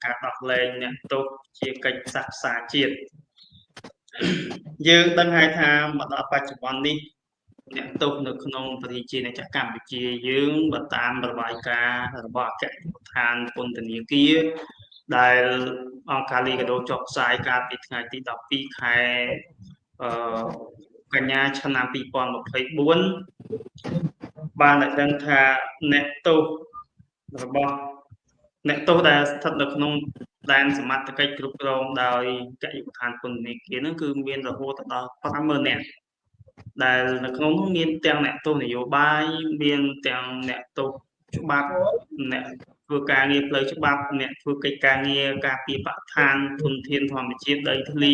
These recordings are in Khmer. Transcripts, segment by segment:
ការដោះលែងអ្នកទោសជាកិច្ចផ្សះផ្សាជាតិយើងដឹងហើយថាមកដល់បច្ចុប្បន្ននេះអ្នកទោសនៅក្នុងប្រជាជាតិចក្រកម្ពុជាយើងបើតាមរបាយការណ៍របស់អគ្គនាយកដ្ឋានពន្ធនាគារដែលអង្គការលីកាដូចុះផ្សាយកាលពីថ្ងៃទី12ខែអឺកញ្ញាឆ្នាំ2024បានឲ្យដឹងថាអ្នកទោសរបស់អ្នកទោសដែលស្ថិតនៅក្នុងដែនសមត្ថកិច្ចគ្រប់គ្រងដោយអគ្គនាយកដ្ឋានពន្ធនាគារហ្នឹងគឺមានរហូតដល់50000នាក់ដែលនៅក្នុងនោះមានទាំងអ្នកទោសនយោបាយមានទាំងអ្នកទោសច្បាប់អ្នកធ្វើការងារផ្លូវច្បាប់អ្នកធ្វើកិច្ចការងារការពារបរិស្ថានធនធានធម្មជាតិដីធ្លី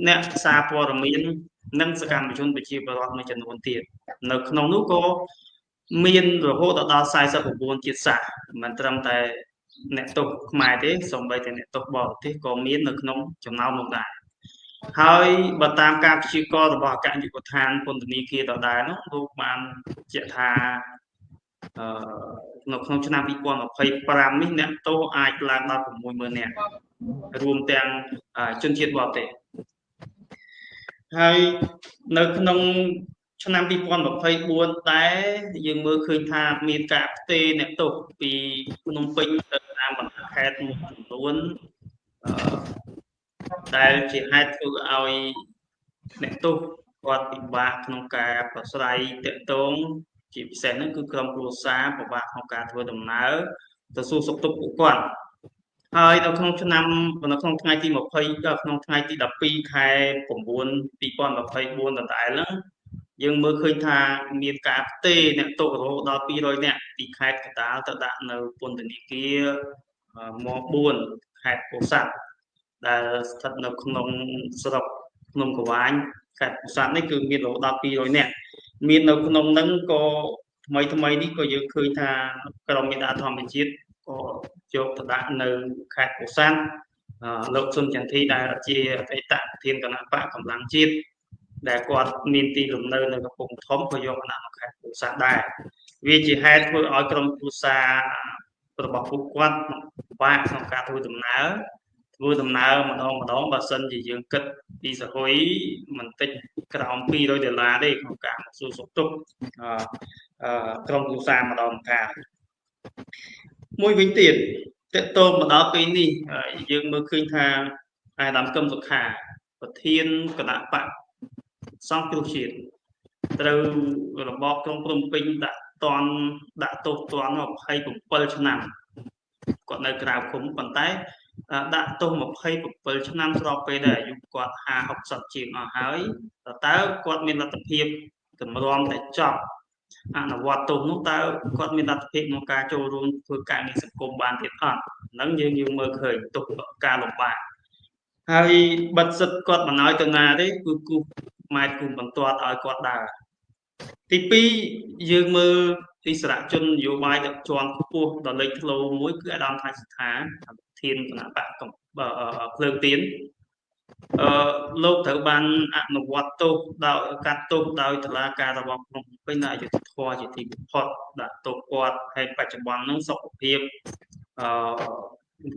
អ្នកសារព័ត៌មាននិងសកម្មជនប្រជាពលរដ្ឋមួយចំនួនទៀតនៅក្នុងនោះក៏មានរហូតដល់49ជាតិសាសន៍មិនត្រឹមតែអ្នកទោសខ្មែរទេសូម្បីតែអ្នកទោសបរទេសក៏មាននៅក្នុងចំណោមនោះដែរហើយបើតាមការព្យាករណ៍របស់អគ្គនាយកដ្ឋានពន្ធនាគារដដែលនោះលោកបានជាក់ថាអឺនៅក្នុងឆ្នាំ2025នេះអ្នកទោសអាចឡើងដល់60000នាក់រួមទាំងជនជាតិបរទេសហើយនៅក្នុងឆ្នាំ2024ដែរយើងមើលឃើញថាមានការផ្ទេរអ្នកទោសពីភ្នំពេញទៅតាមបណ្ដាខេត្តមួយចំនួនអឺដែលជាហេតុធ្វើឲ្យអ្នកទោសគាត់ពិបាកក្នុងការប្រស្រ័យតាក់ទងជាពិសេសហ្នឹងគឺក្រុមគ្រួសារពិបាកក្នុងការធ្វើដំណើរទៅសួរសុខទុក្ខពួកគាត់ហើយនៅក្នុងឆ្នាំនៅក្នុងថ្ងៃទី20ដល់ក្នុងថ្ងៃទី12ខែ9 2024ដដែលហ្នឹងយើងមើលឃើញថាមានការផ្ទេរអ្នកទោសរហូតដល់200នាក់ពីខេត្តកណ្ដាលទៅដាក់នៅពន្ធនាគារម4ខេត្តពោធិ៍សាត់ដែលស្ថិតនៅក្នុងស្រុកភ្នំក្រវាញខេត្តពោធិ៍សាត់នេះគឺមានរហូតដល់200នាក់មាននៅក្នុងហ្នឹងក៏ថ្មីថ្មីនេះក៏យើងឃើញថាក្រុមមេដាធម្មជាតិក៏យកទៅដាក់នៅខេត្តពោធិ៍សាត់លោកសុនចន្ទធីដែលជាអតីតប្រធានគណៈបកកម្លាំងជាតិដែលគាត់មានទីលំនៅនៅកំពង់ធំក៏យកមកដាក់នៅខេត្តពោធិ៍សាត់ដែរវាជាហេតុធ្វើឲ្យក្រុមគ្រួសាររបស់ពួកគាត់ពិបាកក្នុងការធ្វើដំណើរម្ដងម្ដងបើសិនជាយើងគិតពីសហុយមិនតិចក្រោម200ដុល្លារទេក្នុងការមកសួរសុខទុក្ខក្រុមគ្រួសារម្ដងម្កាលមួយវិញទៀតតកតងមកដល់ពេលនេះយើងមើលឃើញថាអាដាមកឹមសុខាប្រធានគណៈបកសង្គ្រោះជាតិត្រូវរបបក្រុងភ្នំពេញដាក់តន់ដាក់ទោសទណ្ឌ27ឆ្នាំគាត់នៅក្រៅឃុំប៉ុន្តែដាក់ទោស27ឆ្នាំស្របពេលដែលអាយុគាត់50 60ជាងអស់ហើយតើគាត់មានលទ្ធភាពតម្រាំតែចប់អនុវត្តទោសនោះតើគាត់មានលទ្ធភាពក្នុងការចូលរួមធ្វើការងារសង្គមបានទៀតអត់ហ្នឹងយើងមើលឃើញទោសការលំបាកហើយបិទសិទ្ធគាត់មិនឲ្យទៅណាទេគឺគូសម៉ែត្រគូសបន្ទាត់ឲ្យគាត់ដើរទី2យើងមើលអិសរាជជននយោបាយដ៏ជាន់ខ្ពស់ដ៏លេចធ្លោមួយគឺអាដាមថៃសថាប្រធានគណៈបកភ្លើងទៀនអឺលោកត្រូវបានអនុវត្តទោសដោយកាត់ទោសដោយតុលាការរបស់ភ្នំពេញដោយអយុត្តិធម៌ជាទីបំផុតដាក់ទោសគាត់ហើយបច្ចុប្បន្នហ្នឹងសុខភាពអឺ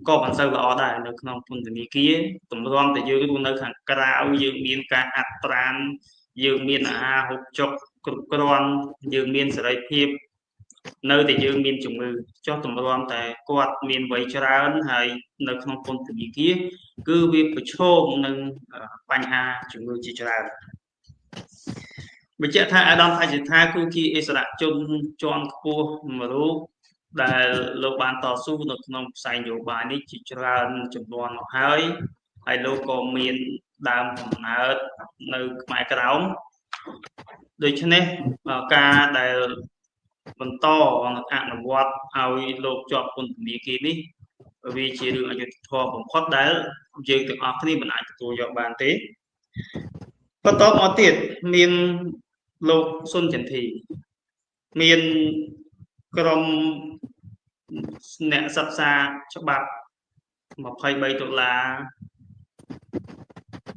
ក៏មិនសូវល្អដែរនៅក្នុងពន្ធនាគារទម្រាំតែយើងរស់នៅខាងក្រៅយើងមានការហាត់ប្រាណយើងមានអាហារហូបចុកគ្រប់គ្រាន់យើងមានសេរីភាពនៅតែយើងមានជំងឺចុះទម្រាំតែគាត់មានវ័យច្រើនហើយនៅក្នុងពន្ធនាគារគឺវាប្រឈមនឹងបញ្ហាជំងឺជាច្រើនបញ្ជាក់ថាអាដាមថៃសិដ្ឋាគឺជាអិសរាជជនជាន់ខ្ពស់មួយរូបដែលលោកបានតស៊ូនៅក្នុងផ្សែងនយោបាយនេះជាច្រើនចំនួនមកហើយហើយលោកក៏មានដើមកំណើតនៅខ្មែរក្រោមដូច្នេះការដែលបន្តអនុវត្តឲ្យលោកជាប់ពន្ធនាគារនេះវាជារឿងអយុត្តិធម៌បំផុតដែលយើងទាំងអស់គ្នាមិនអាចទទួលយកបានទេបន្តមកទៀតមានលោកសុនចន្ទធីមានក្រុមអ្នកសិក្សាច្បាប់23ដុល្លារ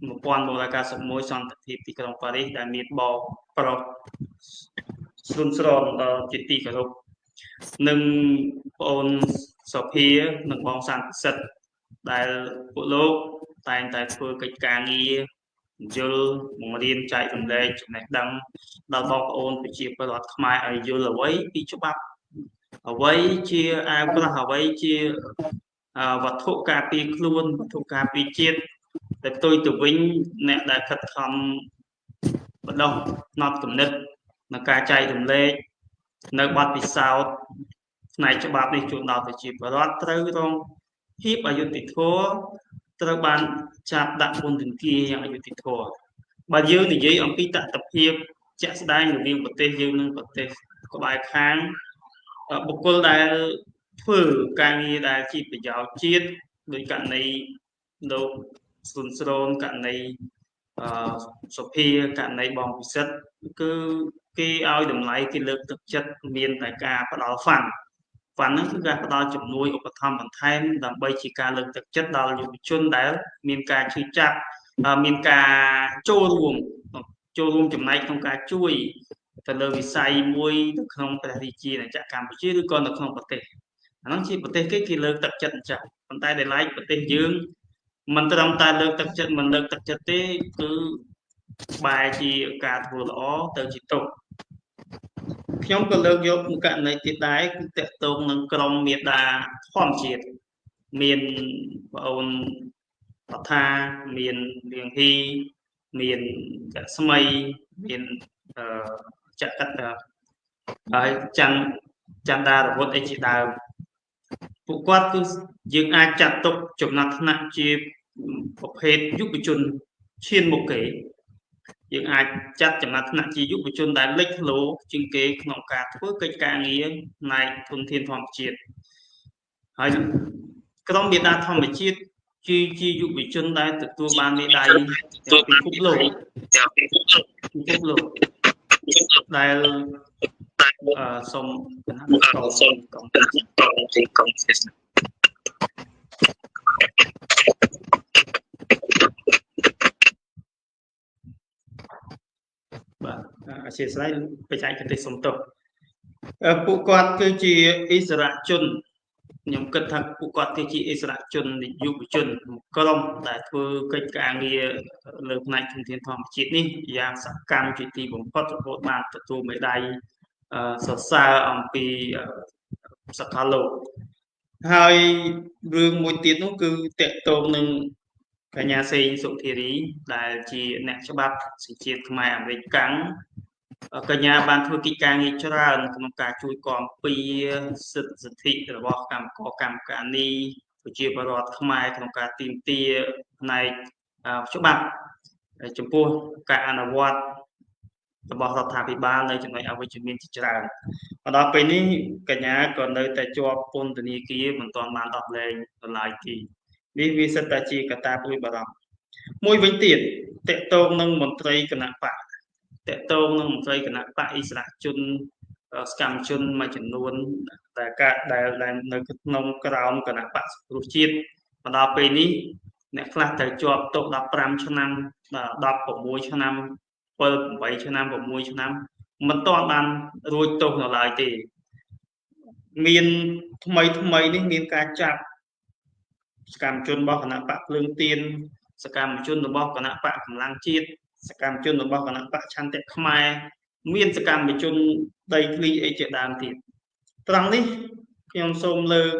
1991សន្តិភាពទីក្រុងប៉ារីសដែលមានបកប្រុសស្រុនស្រនដល់ជាទីគោរពនិងប្អូន សុភានិងបងសានពិសិដ្ឋដែលពួកលោកតែងតែធ្វើកិច្ចការងារយល់បង្រៀនចែករំលែកចំណេះដឹងដល់បងប្អូនប្រជាពលរដ្ឋខ្មែរឲ្យយល់អ្វីពីច្បាប់អ្វីជាអាវក្រោះអ្វីជាវត្ថុការពារខ្លួនវត្ថុការពារជាតិតែផ្ទុយទៅវិញអ្នកដែលខិតខំបណ្ដុះផ្នត់គំនិតในការចែករំលែកនៅបទពិសោធន៍ផ្នែកច្បាប់នេះជូនដល់ប្រជាពលរដ្ឋត្រូវរងភាពអយុត្តិធម៌ត្រូវបានចាប់ដាក់ពន្ធនាគារយ៉ាងអយុត្តិធម៌បើយើងនិយាយអំពីតថភាពជាក់ស្ដែងរវាងប្រទេសយើងនិងប្រទេសក្បែរខាងបុគ្គលដែលធ្វើការងារដែលជាប្រយោជន៍ជាតិដោយករណីលោកសុនស្រនករណីសុភាករណីបងពិសិដ្ឋគឺគេឲ្យតម្លៃគេលើកទឹកចិត្តមានតែការផ្ដល់ហ្វាន់ហ្នឹងគឺការផ្ដល់ជំនួយឧបត្ថម្ភបន្ថែមដើម្បីជាការលើកទឹកចិត្តដល់យុវជនដែលមានការឈឺចាប់មានការចូលរួមចំណែកក្នុងការជួយទៅលើវិស័យមួយនៅក្នុងព្រះរាជាណាចក្រកម្ពុជាឬក៏នៅក្នុងប្រទេសអាហ្នឹងជាប្រទេសគេលើកទឹកចិត្តអញ្ចឹងប៉ុន្តែដែលឡែកប្រទេសយើងមិនត្រឹមតែលើកទឹកចិត្តមិនលើកទឹកចិត្តទេគឺបែរជាការធ្វើល្អទៅជាទុកខ្ញុំក៏លើកយកករណីទៀតដែរគឺតកតងនឹងក្រុមមេដាធម្មជាតិមានប្អូនរដ្ឋាមានលៀងហ៊ីមានរស្មីមានចក្កតហើយចន្ទដារវុធអីជាដើមពួកគាត់គឺយើងអាចចាត់ទុកចំណាត់ថ្នាក់ជាប្រភេទយុវជនឈានមុខគេយើងអាចចាត់ចំណាត់ថ្នាក់ជាយុវជនដែលលេចធ្លោជាងគេក្នុងការធ្វើកិច្ចការងារផ្នែកធនធានធម្មជាតិហើយក្រុមមេដាធម្មជាតិជាយុវជនដែលទទួលបានមេដាយទាំងពិភពលោកដែលសូមគណៈកងបាទអធិស្ឋានបច្ចេកទេសសំទោសពួកគាត់គឺជាអិសរាជជនខ្ញុំគិតថាពួកគាត់គឺជាអិសរាជជនយុវជនក្រុមដែលធ្វើកិច្ចការងារលើផ្នែកធនធានធម្មជាតិនេះយ៉ាងសកម្មជាទីបំផុតរហូតបានទទួលមេដាយសរសើរអំពីសកលលោកហើយរឿងមួយទៀតនោះគឺតកតងនឹងកញ្ញាសេងសុធារីដែលជាអ្នកច្បាប់សញ្ជាតិខ្មែរអាមេរិកកាំងកញ្ញាបានធ្វើកិច្ចការងារច្រើនក្នុងការជួយគាំពារសិទ្ធិសិទ្ធិរបស់កម្មករកម្មការិនីប្រជាពលរដ្ឋខ្មែរក្នុងការទាមទារផ្នែកច្បាប់ចំពោះការអនុវត្តរបស់រដ្ឋាភិបាលនៅចំណុចអវិជ្ជមានជាច្រើនមកដល់ពេលនេះកញ្ញាក៏នៅតែជាប់ពន្ធនាគារមិនទាន់បានដោះលែងនៅឡើយទេនេះវាសិតតែជាកត្តាព្រួយបារម្ភមួយវិញទៀតតកតងនឹងមន្ត្រីគណៈបកតកតងនឹងមន្ត្រីគណៈបកអិសរាជជនសកម្មជនមួយចំនួនដែលកើតដែលនៅក្នុងក្រោមគណៈបកសង្គ្រោះជាតិមកដល់ពេលនេះអ្នកខ្លះត្រូវជាប់ទោស15ឆ្នាំ16ឆ្នាំ7 8ឆ្នាំ6ឆ្នាំមិនទាន់បានរួចទោសនៅឡើយទេមានថ្មីនេះមានការចាប់សកម្មជនរបស់គណៈបកភ្លើងទៀនសកម្មជនរបស់គណៈបកកម្លាំងជាតិសកម្មជនរបស់គណៈបកឆន្ទៈខ្មែរមានសកម្មជនដីធ្លីអីជាដើមទៀតត្រង់នេះខ្ញុំសូមលើក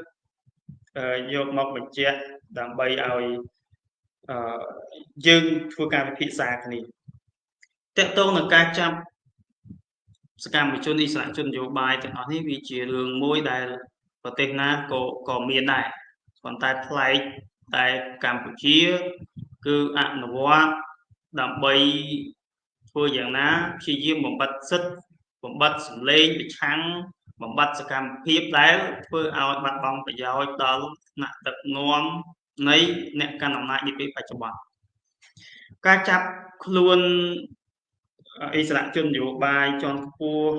យកមកបញ្ជាក់ដើម្បីឲ្យយើងធ្វើការពិភាក្សាគ្នាតកតងនឹងការចាប់សកម្មជនអិសរាជជននយោបាយទាំងអស់នេះវាជារឿងមួយដែលប្រទេសណាក៏មានដែរប៉ុន្តែប្លែកតែកម្ពុជាគឺអនុវត្តដើម្បីធ្វើយ៉ាងណាព្យាយាមបំបត្តិសិទ្ធិបំបត្តិសម្លេងប្រឆាំងបំបត្តិសកម្មភាពដែលធ្វើឲ្យបាត់បង់ប្រយោជន៍ដល់ថ្នាក់ដឹកនាំនៃអ្នកកាន់អំណាចនាពេលបច្ចុប្បន្នការចាប់ខ្លួនអិសរាជជននយោបាយជាន់ខ្ពស់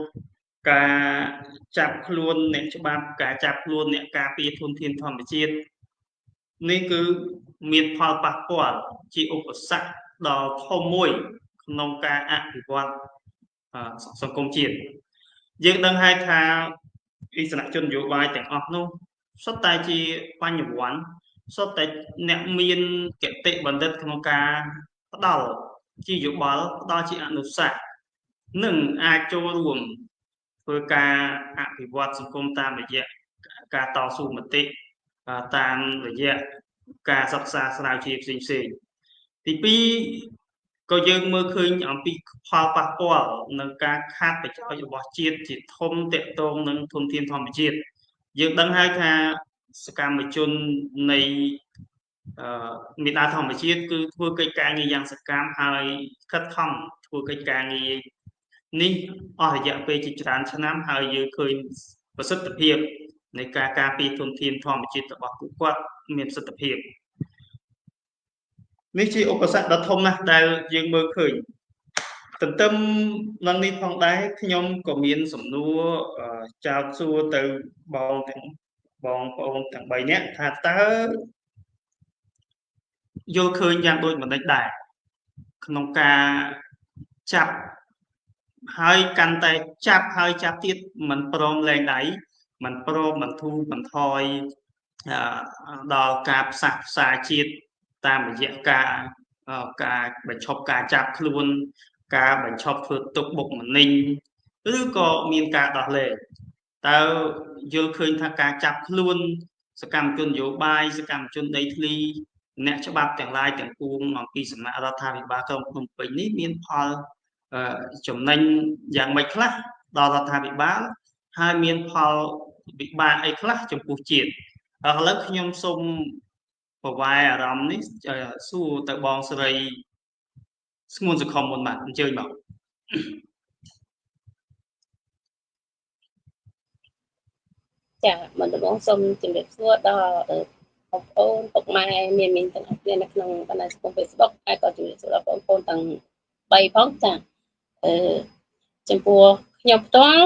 ការចាប់ខ្លួនអ្នកច្បាប់ការចាប់ខ្លួនអ្នកការពារធនធានធម្មជាតិនេះគឺមានផលប៉ះពាល់ជាឧបសគ្គដ៏ធំមួយក្នុងការអភិវឌ្ឍសង្គមជាតិយើងដឹងហើយថាអិសរាជជននយោបាយទាំងអស់នោះ សុទ្ធតែជាបញ្ញវន្តសុទ្ធតែអ្នកមានគតិបណ្ឌិតក្នុងការផ្ដល់ជាយោបល់ផ្ដល់ជាអនុសាសន៍និងអាចចូលរួមធ្វើការអភិវឌ្ឍសង្គមតាមរយៈការតស៊ូមតិតាមរយៈការសិក្សាស្រាវជ្រាវផ្សេងផ្សេងទី2ក៏យើងមើលឃើញអំពីផលប៉ះពាល់និងការខាតប្រយោជន៍របស់ជាតិជាធំតាក់ទងនឹងធនធានធម្មជាតិយើងដឹងហើយថាសកម្មជននៃមេដាធម្មជាតិគឺធ្វើកិច្ចការងារយ៉ាងសកម្មហើយខិតខំធ្វើកិច្ចការងារនេះអស់រយៈពេលជាច្រើនឆ្នាំហើយយើងឃើញប្រសិទ្ធភាពនៃការការពារធនធានធម្មជាតិរបស់ពួកគាត់មានប្រសិទ្ធភាពនេះជាឧបសគ្គដ៏ធំណាស់ដែលយើងមើលឃើញទន្ទឹមនឹងនេះផងដែរខ្ញុំក៏មានសំណួរចោទសួរទៅបងទាំងបងប្អូនទាំង3នាក់ថាតើយល់ឃើញយ៉ាងដូចម្តេចដែរក្នុងការចាប់ហើយកាន់តែចាប់ហើយចាប់ទៀតមិនព្រមលែងដៃមិនព្រមបន្ធូរបន្ថយដល់ការផ្សះផ្សាជាតិតាមរយៈការបញ្ឈប់ការចាប់ខ្លួនការបញ្ឈប់ធ្វើទុកបុកម្នេញឬក៏មានការដោះលែងតើយល់ឃើញថាការចាប់ខ្លួនសកម្មជននយោបាយសកម្មជនដីធ្លីអ្នកច្បាប់ទាំងឡាយទាំងពួងអំពីសំណាក់រដ្ឋាភិបាលក្រុងភ្នំពេញនេះមានផលចំណេញយ៉ាងម៉េចខ្លះដល់រដ្ឋាភិបាលហើយមានផលវិបាកអីខ្លះចំពោះជាតិឥឡូវខ្ញុំសូមប្រវែអារម្មណ៍នេះសួរទៅបងស្រីស្ងួនសុខុមមុនបាទអញ្ជើញមកចាមុនដំបូងសូមជម្រាបសួរដល់បងប្អូនពុកម៉ែមានទាំងអស់គ្នានៅក្នុងបណ្ដាញសង្គម Facebook ហើយក៏ជម្រាបសួរដល់បងប្អូនទាំង3ផងចាចំពោះខ្ញុំផ្ទាល់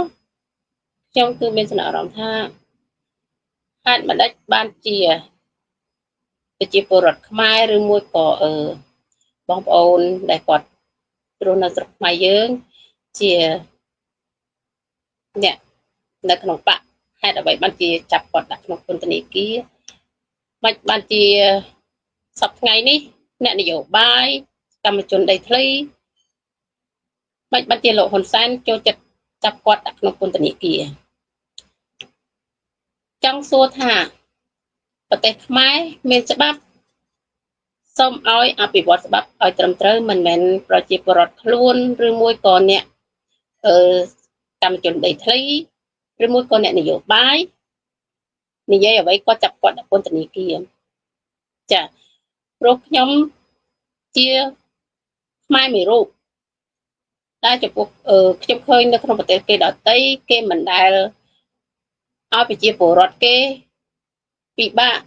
ខ្ញុំគឺមានចំណាប់អារម្មណ៍ថាហេតុម្ដេចបានជាប្រជាពលរដ្ឋខ្មែរឬមួយក៏បងប្អូនដែលគាត់រស់នៅស្រុកខ្មែរយើងជាអ្នកនៅក្នុងបកហេតុអ្វីបានជាចាប់គាត់ដាក់ក្នុងពន្ធនាគារមិនបានជាសប្តាហ៍ថ្ងៃនេះអ្នកនយោបាយកម្មជនដីធ្លីមិនបានជាលោកហ៊ុនសែនចូលចិត្តចាប់គាត់ដាក់ក្នុងពន្ធនាគារចង់សួរថាប្រទេសខ្មែរមានច្បាប់សូមឲ្យអភិវឌ្ឍច្បាប់ឲ្យត្រឹមត្រូវមិនមែនប្រជាពលរដ្ឋខ្លួនឬមួយក៏អ្នកកម្មជនដីធ្លីឬមួយក៏អ្នកនយោបាយនិយាយអ្វីក៏ចាប់គាត់ដាក់ពន្ធនាគារចាព្រោះខ្ញុំជាខ្មែរមួយរូបតែចំពោះខ្ញុំឃើញនៅក្នុងប្រទេសគេដទៃគេមិនដែលឲ្យប្រជាពលរដ្ឋគេពិបាក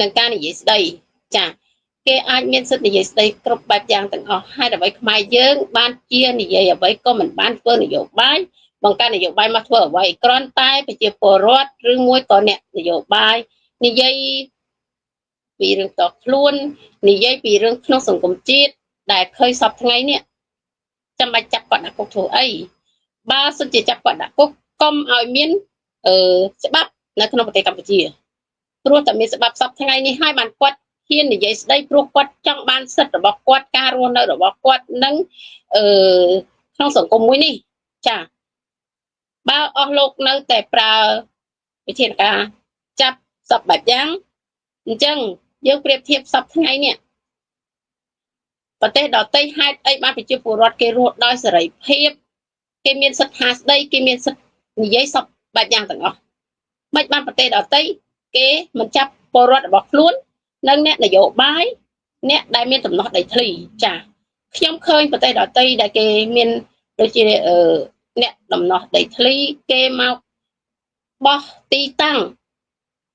នឹងការនិយាយស្ដីចាគេអាចមានសិទ្ធិនិយាយស្ដីគ្រប់បែបយ៉ាងទាំងអស់ហើយអ្វីខ្មែរយើងបានជានិយាយអ្វីក៏មិនបានធ្វើនយោបាយបង្កើតនយោបាយមកធ្វើអ្វីគ្រាន់តែប្រជាពលរដ្ឋឬមួយក៏អ្នកនយោបាយនិយាយពីរឿងតខ្លួននិយាយពីរឿងក្នុងសង្គមជាតិដែលឃើញសពថ្ងៃនេះចាំបាច់ចាប់គាត់ដាក់គុកធ្វើអីបើសិនជាចាប់គាត់ដាក់គុកកុំឲ្យមានច្បាប់នៅក្នុងប្រទេសកម្ពុជាព្រោះតែមានច្បាប់សពថ្ងៃនេះហើយបានគាត់ហ៊ាននិយាយស្ដីព្រោះគាត់ចង់បានសិទ្ធិរបស់គាត់ការរស់នៅរបស់គាត់និងក្នុងសង្គមមួយនេះចាបើអស់លោកនៅតែប្រើវិធានការចាប់សពបែបយ៉ាងអញ្ចឹងយើងប្រៀបធៀបសពថ្ងៃនេះប្រទេសដទៃហេតុអីបានប្រជាពលរដ្ឋគេរស់ដោយសេរីភាពគេមានសិទ្ធិថាស្ដីគេមានសិទ្ធិនិយាយសពបែបយ៉ាងទាំងអស់មិនបានប្រទេសដទៃគេមិនចាប់ពលរដ្ឋរបស់ខ្លួននិងអ្នកនយោបាយអ្នកដែលមានទំនាស់ដីធ្លីចាខ្ញុំឃើញប្រទេសដទៃដែលគេមានដូចជាអ្នកដំណោះដីធ្លីគេមកបោះទីតាំង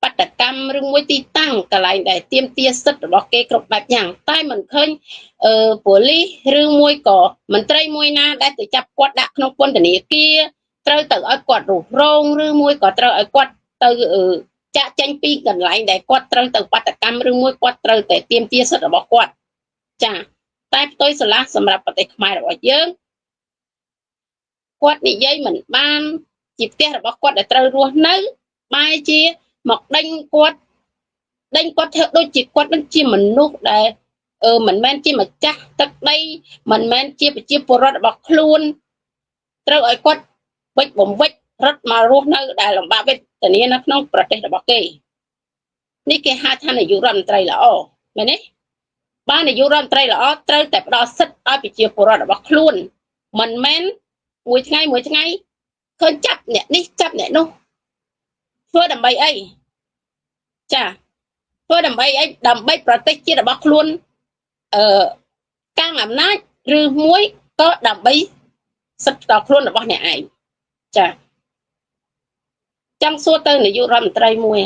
បដកម្មឬមួយទីតាំងកន្លែងដែលទាមទារសិទ្ធិរបស់គេគ្រប់បែបយ៉ាងតែមិនឃើញប៉ូលីសឬមួយក៏មន្ត្រីមួយណាដែលទៅចាប់គាត់ដាក់ក្នុងពន្ធនាគារត្រូវទៅឲ្យគាត់រុះរងឬមួយក៏ត្រូវឲ្យគាត់ទៅចាក់ចេញពីកន្លែងដែលគាត់ត្រូវទៅបាតុកម្មឬមួយគាត់ត្រូវតែទាមទារសិទ្ធិរបស់គាត់ចាតែផ្ទុយស្រឡះសម្រាប់ប្រទេសខ្មែររបស់យើងគាត់និយាយមិនបានជាផ្ទះរបស់គាត់ដែលត្រូវរស់នៅបែរជា មកដេញគាត់ដេញគាត់ធ្វើដូចជាគាត់នឹងជាមនុស្សដែលមិនមែនជាម្ចាស់ទឹកដីមិនមែនជាប្រជាពលរដ្ឋរបស់ខ្លួនត្រូវឲ្យគាត់វិចបំវិចរត់មករស់នៅដែលលំបាកវេទនានៅក្នុងប្រទេសរបស់គេនេះគេហៅថានាយករដ្ឋមន្ត្រីល្អមែនទេបើនាយករដ្ឋមន្ត្រីល្អត្រូវតែផ្ដល់សិទ្ធិឲ្យប្រជាពលរដ្ឋរបស់ខ្លួនមិនមែនមួយថ្ងៃមួយថ្ងៃឃើញចាប់អ្នកនេះចាប់អ្នកនោះធ្វើដើម្បីអីចាធ្វើដើម្បីអីដើម្បីប្រទេសជាតិរបស់ខ្លួនកាំងអំណាចឬមួយក៏ដើម្បីសិទ្ធិដល់ខ្លួនរបស់អ្នកឯងចាចង់សួរទៅនាយករដ្ឋមន្ត្រីមួយ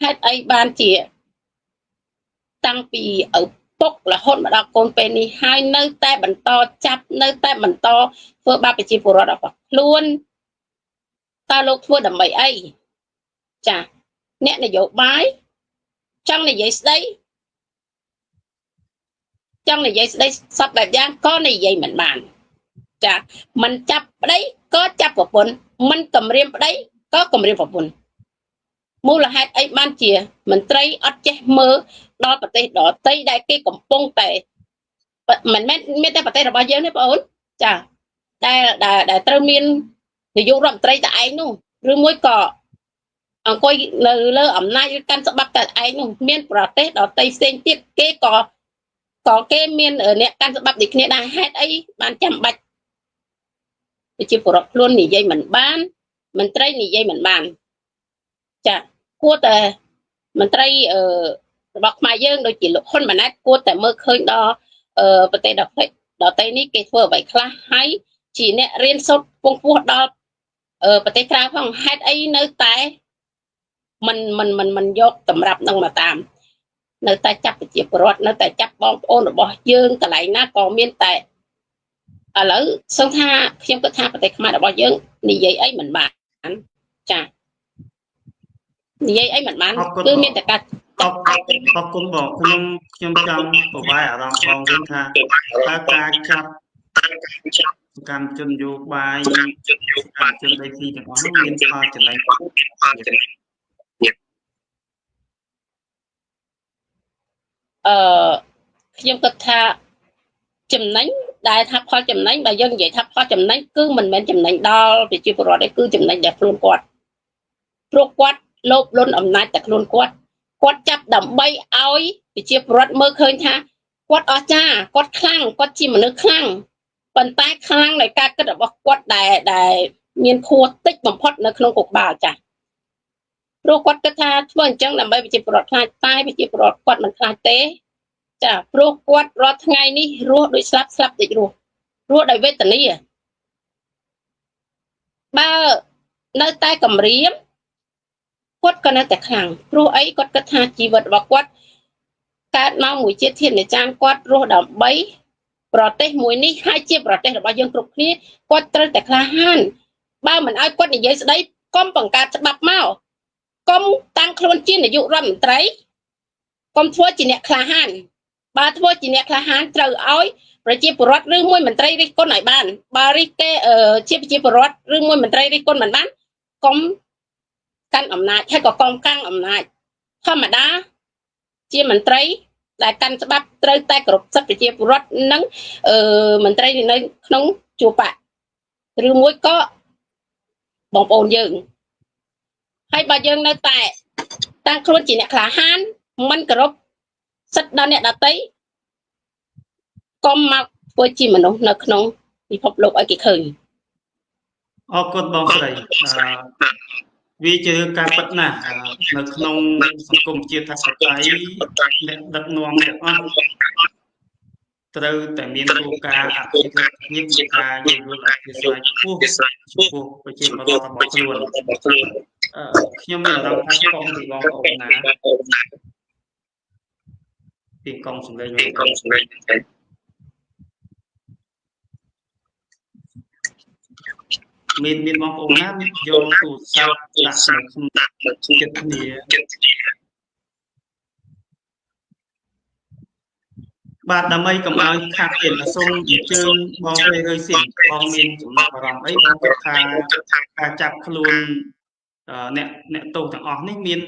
ហេតុអីបានជាតាំងពីឪពុករហូតមកដល់កូនពេលនេះហើយនៅតែបន្តចាប់នៅតែបន្តធ្វើបាបប្រជាពលរដ្ឋរបស់ខ្លួនតើលោកធ្វើដើម្បីអីចាអ្នកនយោបាយចង់និយាយស្ដីចង់និយាយស្ដីសពបែបយ៉ាងក៏និយាយមិនបានចាមិនចាប់ប្តីក៏ចាប់ប្រពន្ធមិនគំរាមប្តីក៏គំរាមប្រពន្ធមូលហេតុអីបានជាមន្ត្រីអត់ចេះមើលដល់ប្រទេសដទៃដែលគេកំពុងតែមិនមែនមានតែប្រទេសរបស់យើងទេបងអូនចាដែលដែលត្រូវមាននាយករដ្ឋមន្ត្រីតែឯងនោះឬមួយក៏អង្គុយនៅលើអំណាចឬកាន់ច្បាប់តែឯងនោះមានប្រទេសដទៃផ្សេងទៀតគេក៏គេមានអ្នកកាន់ច្បាប់ដូចគ្នាដែរហេតុអីបានចាំបាច់ប្រជាពលរដ្ឋខ្លួននិយាយមិនបានមន្ត្រីនិយាយមិនបានចាគួរតែមន្ត្រីរបស់ខ្មែរយើងដូចជាលោកហ៊ុនម៉ាណែតគួរតែមើលឃើញដល់ប្រទេសដទៃនេះគេធ្វើអ្វីខ្លះហើយជាអ្នករៀនសូត្រពងពោះដល់ប្រទេសក្រៅផងហេតុអីនៅតែមិនមិនមិនមិនយកតម្រាប់នឹងមកតាមនៅតែចាប់ប្រជាពលរដ្ឋនៅតែចាប់បងប្អូនរបស់យើងកន្លែងណាក៏មានតែឥឡូវសឹងថាខ្ញុំគិតថាប្រទេសខ្មែររបស់យើងនិយាយអីមិនបានចានិយាយអីមិនបានគឺមានតែការអរគុណបងខ្ញុំចង់ប្រវាយអារម្មណ៍បងវិញថាតើការចាប់សកម្មជននយោបាយសកម្មជនដីធ្លីទាំងអស់នោះមានផលចំណេញខ្ញុំគិតថាចំណេញដែលថាផលចំណេញបើយើងនិយាយថាផលចំណេញគឺមិនមែនចំណេញដល់ប្រជាពលរដ្ឋទេគឺចំណេញដល់ខ្លួនគាត់ព្រោះគាត់លោភលន់អំណាចតែខ្លួនគាត់គាត់ចាប់ដើម្បីឲ្យប្រជាពលរដ្ឋមើលឃើញថាគាត់អស្ចារ្យគាត់ខ្លាំងគាត់ជាមនុស្សខ្លាំងប៉ុន្តែខ្លាំងដោយការគិតរបស់គាត់ដែលមានខួរតិចបំផុតនៅក្នុងគុកបាលចាស់ព្រោះគាត់គិតថាធ្វើអញ្ចឹងដើម្បីប្រជាពលរដ្ឋខ្លាចតែប្រជាពលរដ្ឋគាត់មិនខ្លាចទេចាព្រោះគាត់រាល់ថ្ងៃនេះរស់ដូចស្លាប់ស្លាប់ដូចរស់រស់ដោយវេទនាបើនៅតែគំរាមគាត់ក៏នៅតែខ្លាំងព្រោះអីគាត់គិតថាជីវិតរបស់គាត់កើតមកមួយជាតិធាតុចានគាត់រស់ដើម្បីប្រទេសមួយនេះហើយជាប្រទេសរបស់យើងគ្រប់គ្នាគាត់ត្រូវតែក្លាហានបើមិនឲ្យគាត់និយាយស្ដីកុំបង្កើតច្បាប់មកកុំតាំងខ្លួនជានាយករដ្ឋមន្ត្រីកុំធ្វើជាអ្នកក្លាហានបើធ្វើជាអ្នកក្លាហានត្រូវឲ្យប្រជាពលរដ្ឋឬមួយមន្ត្រីរិះគន់ឲ្យបានបើរិះគេជាប្រជាពលរដ្ឋឬមួយមន្ត្រីរិះគន់មិនបានកុំកាន់អំណាចហើយក៏កុំកាំងអំណាចធម្មតាជាមន្ត្រីដែលកាន់ច្បាប់ត្រូវតែគោរពសិទ្ធិប្រជាពលរដ្ឋនិងមន្ត្រីនៅក្នុងជួរបកឬមួយក៏បងប្អូនយើងហើយបើយើងនៅតែតាំងខ្លួនជាអ្នកក្លាហានមិនគោរពសិទ្ធិដល់អ្នកដទៃកុំមកធ្វើជាមនុស្សនៅក្នុងពិភពលោកឲ្យគេឃើញអរគុណបងស្រីវាជារឿងការពិតណាស់នៅក្នុងសង្គមជាតិថាបតៃអ្នកដឹកនាំទាំងអស់ត្រូវតែមានគោលការណ៍អភិវឌ្ឍភាពនៃការយោគយល់អធិស្ឋានខ្ពស់ចំពោះប្រជាពលរដ្ឋរបស់ខ្លួនខ្ញុំមានអារម្មណ៍ថាកុំពីបងប្អូនណាពីកងសម្លេងមានបងប្អូនណាយកទូរស័ព្ទដាក់នៅក្នុងចិត្តគ្នាបាទដើម្បីកុំឲ្យខាតទៀតសូមអញ្ជើញបងស្រីរឿយស៊ីបងមានចំណាប់អារម្មណ៍អីបងគិតថាការចាប់ខ្លួនអ្នកទោសទាំងអស់នេះមាន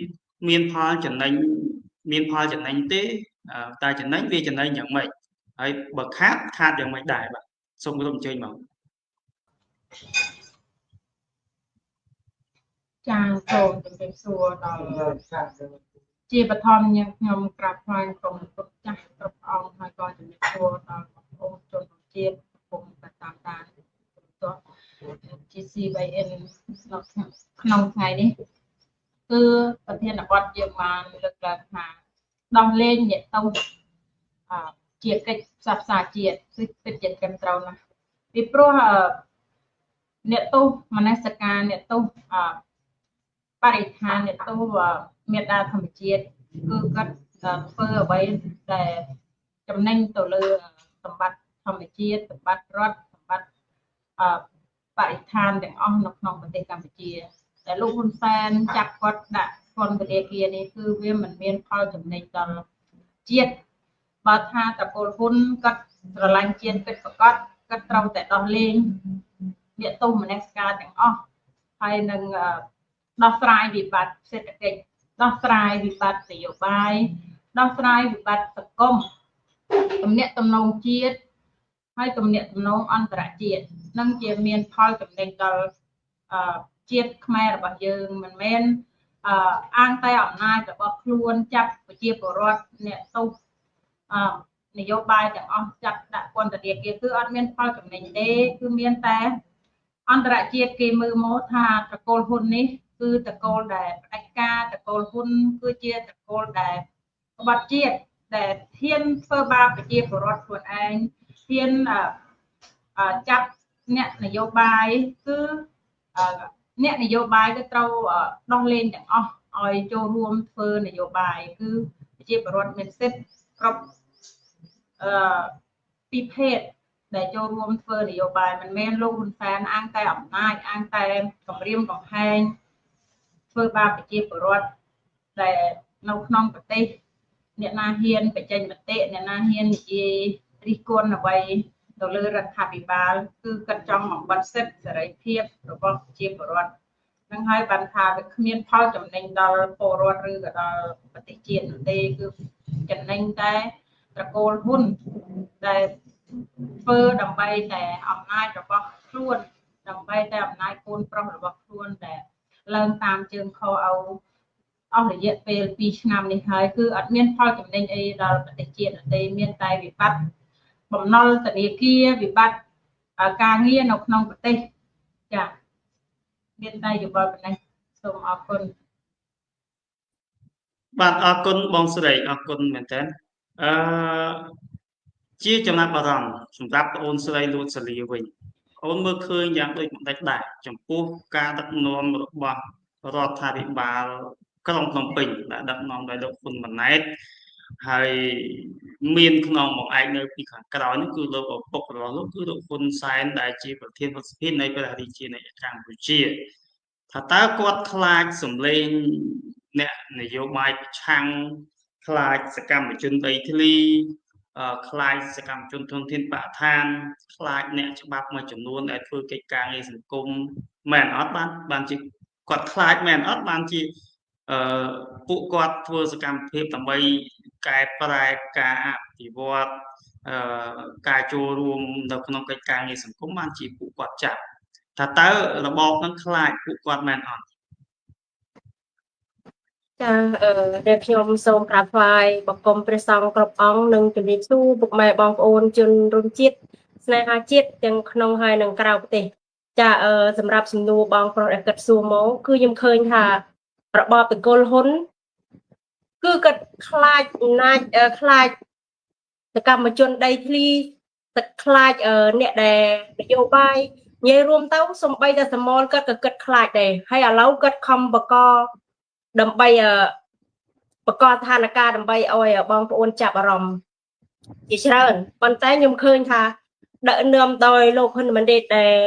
មានផលចំណេញមានផលចំណេញទេតើចំណេញវាចំណេញយ៉ាងម៉េចហើយបើខាតខាតយ៉ាងម៉េចដែរបាទសូមគោរពអញ្ជើញមកចាសូមជម្រាបសួរដល់ជាបឋមញខ្ញុំក្រាបថ្វាយគុំគុណចាស់គ្រប់អង្គហើយក៏ជំរាបសួរដល់បងប្អូនជនជាតិកំពុងតែតាមដានទស្សន៍ GCBN ក្នុងថ្ងៃនេះគឺប្រធានបទយើងបានលើកឡើងថាដោះលែងអ្នកទោសជាកិច្ចផ្សះផ្សាជាតិគឺពិតជាត្រឹមត្រូវណាស់ពីព្រោះអ្នកទោសមនសិការអ្នកទោសបរិស្ថានអ្នកទោសមេដាធម្មជាតិគឺគាត់ធ្វើអ្វីដែលចំណេញទៅលើសម្បត្តិធម្មជាតិសម្បត្តិរដ្ឋសម្បត្តិបរិស្ថានទាំងអស់នៅក្នុងប្រទេសកម្ពុជាតែលោកហ៊ុនសែនចាប់គាត់ដាក់ពន្ធនាគារនេះគឺវាមិនមានផលចំណេញដល់ជាតិបើថាត្រកូលហ៊ុនគាត់ស្រឡាញ់ជាតិពិតប្រាកដគាត់ត្រូវតែដោះលែងអ្នកទោសមនសិការទាំងអស់ហើយនឹងដោះស្រាយវិបត្តិសេដ្ឋកិច្ចដោះស្រាយវិបត្តិនយោបាយដោះស្រាយវិបត្តិសង្គមទំនាក់ទំនងជាតិហើយទំនាក់ទំនងអន្តរជាតិនឹងជាមានផលចំណេញដល់ជាតិខ្មែររបស់យើងមិនមែនអាងតែអំណាចរបស់ខ្លួនចាប់ប្រជាពលរដ្ឋអ្នកទោសនយោបាយទាំងអស់ចាប់ដាក់ពន្ធនាគារគឺអត់មានផលចំណេញទេគឺមានតែអន្តរជាតិគេមើលមកថាត្រកូលហ៊ុននេះគឺត្រកូលដែលផ្ដាច់ការត្រកូលហ៊ុនគឺជាត្រកូលដែលក្បត់ជាតិដែលហ៊ានធ្វើបាបប្រជាពលរដ្ឋខ្លួនឯងហ៊ានចាប់អ្នកនយោបាយគឺអ្នកនយោបាយគឺត្រូវដោះលែងទាំងអស់ឲ្យចូលរួមធ្វើនយោបាយគឺប្រជាពលរដ្ឋមានសិទ្ធិគ្រប់ពីភេទដែលចូលរួមធ្វើនយោបាយមិនមែនលោកហ៊ុនសែនអាងតែអំណាចអាងតែគម្រាមកំហែងធ្វើបាបប្រជាពលរដ្ឋដែលនៅក្នុងប្រទេសអ្នកណាហ៊ានបញ្ចេញមតិអ្នកណាហ៊ាននិយាយរិះគន់អ្វីទៅលើរដ្ឋាភិបាលគឺគាត់ចង់បំបត្តិសិទ្ធិសេរីភាពរបស់ប្រជាពលរដ្ឋនឹងហើយបានថាវាគ្មានផលចំណេញដល់ពលរដ្ឋឬក៏ដល់ប្រទេសជាតិនោះទេគឺចំណេញតែត្រកូលហ៊ុនដែលធ្វើដើម្បីតែអំណាចរបស់ខ្លួនដើម្បីតែអំណាចកូនប្រុសរបស់ខ្លួនដែលឡើងតាមជើងខឲ្យអស់រយៈពេល2ឆ្នាំនេះហើយគឺអត់មានផលចំណេញអីដល់ប្រទេសជាតិទេមានតែវិបត្តិបំណុលធនាគារវិបត្តិការងារនៅក្នុងប្រទេសចា៎មានតែយោបល់ប៉ុណ្ណេះសូមអរគុណបាទអរគុណបងស្រីអរគុណមែនតើជាចំណាប់អារម្មណ៍សម្រាប់ប្អូនស្រីលួតសាលាវិញអូនមើលឃើញយ៉ាងដូចម្ដេចដែរចំពោះការដឹកនាំរបស់រដ្ឋាភិបាលក្រុងភ្នំពេញដែលដឹកនាំដោយលោកហ៊ុនម៉ាណែតហើយមានខ្នងបង្អែកនៅពីខាងក្រោយនោះគឺលោកឪពុករបស់លោកគឺលោកហ៊ុនសែនដែលជាប្រធានរដ្ឋសភានៃព្រះរាជាណាចក្រកម្ពុជាថាតើគាត់ខ្លាចសម្លេងអ្នកនយោបាយប្រឆាំងខ្លាចសកម្មជនដីធ្លីខ្លាចសកម្មជនធនធានបរិស្ថានខ្លាចអ្នកច្បាប់មួយចំនួនដែលធ្វើកិច្ចការងារសង្គមមែនអត់បានជាគាត់ខ្លាចមែនអត់បានជាពួកគាត់ធ្វើសកម្មភាពដើម្បីកែប្រែការអភិវឌ្ឍការចូលរួមនៅក្នុងកិច្ចការងារសង្គមបានជាពួកគាត់ចាប់ថាតើរបបនឹងខ្លាចពួកគាត់មែនអត់ចាដែលខ្ញុំសូមក្រាបថ្វាយបង្គំព្រះសង្ឃគ្រប់អង្គនិងជម្រាបសួរពុកម៉ែបងប្អូនជនរួមជាតិស្នេហាជាតិទាំងក្នុងហើយនិងក្រៅប្រទេសចាសម្រាប់សំណួរបងប្រុសដែលគាត់សួរមកគឺខ្ញុំឃើញថារបបត្រកូលហ៊ុនគឺគាត់ខ្លាចអំណាចខ្លាចសកម្មជនដីធ្លីទឹកខ្លាចអ្នកដែលនយោបាយនិយាយរួមទៅសំបីតែសមលគាត់ក៏គិតខ្លាចដែរហើយឥឡូវគាត់ខំបកដើម្បីបកស្ថានភាពដើម្បីឲ្យបងប្អូនចាប់អារម្មណ៍ជាច្រើនប៉ុន្តែខ្ញុំឃើញថាដឹកនាំដោយលោកហ៊ុនម៉ាណែតដែល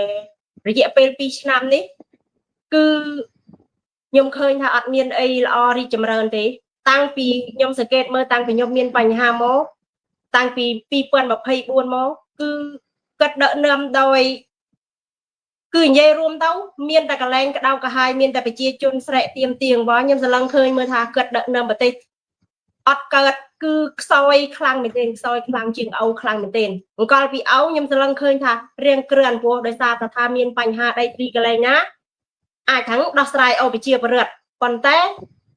រយៈពេល2ឆ្នាំនេះគឺខ្ញុំឃើញថាអត់មានអីល្អរីកចម្រើនទេតាំងពីខ្ញុំសង្កេតមើលតាំងពីខ្ញុំមានបញ្ហាមកតាំងពី2024មកគឺគាត់ដឹកនាំដោយ គឺនិយាយរួមទៅមានតែកលែងក្តៅក្រហាយមានតែប្រជាជនស្រែកទៀមទៀងបងខ្ញុំស្រឡឹងឃើញមើលថាគាត់ដឹកនាំប្រទេសអត់កើតគឺខ្សោយខ្លាំងមែនទែនខ្សោយខ្លាំងជាងឪខ្លាំងមែនទែនអង្គលពីឪខ្ញុំស្រឡឹងឃើញថារៀងគ្រឿនព្រោះដោយសារថាមានបញ្ហាដីធ្លីកន្លែងណាអាចทั้งដោះស្រាយឲ្យប្រជាពលរដ្ឋប៉ុន្តែ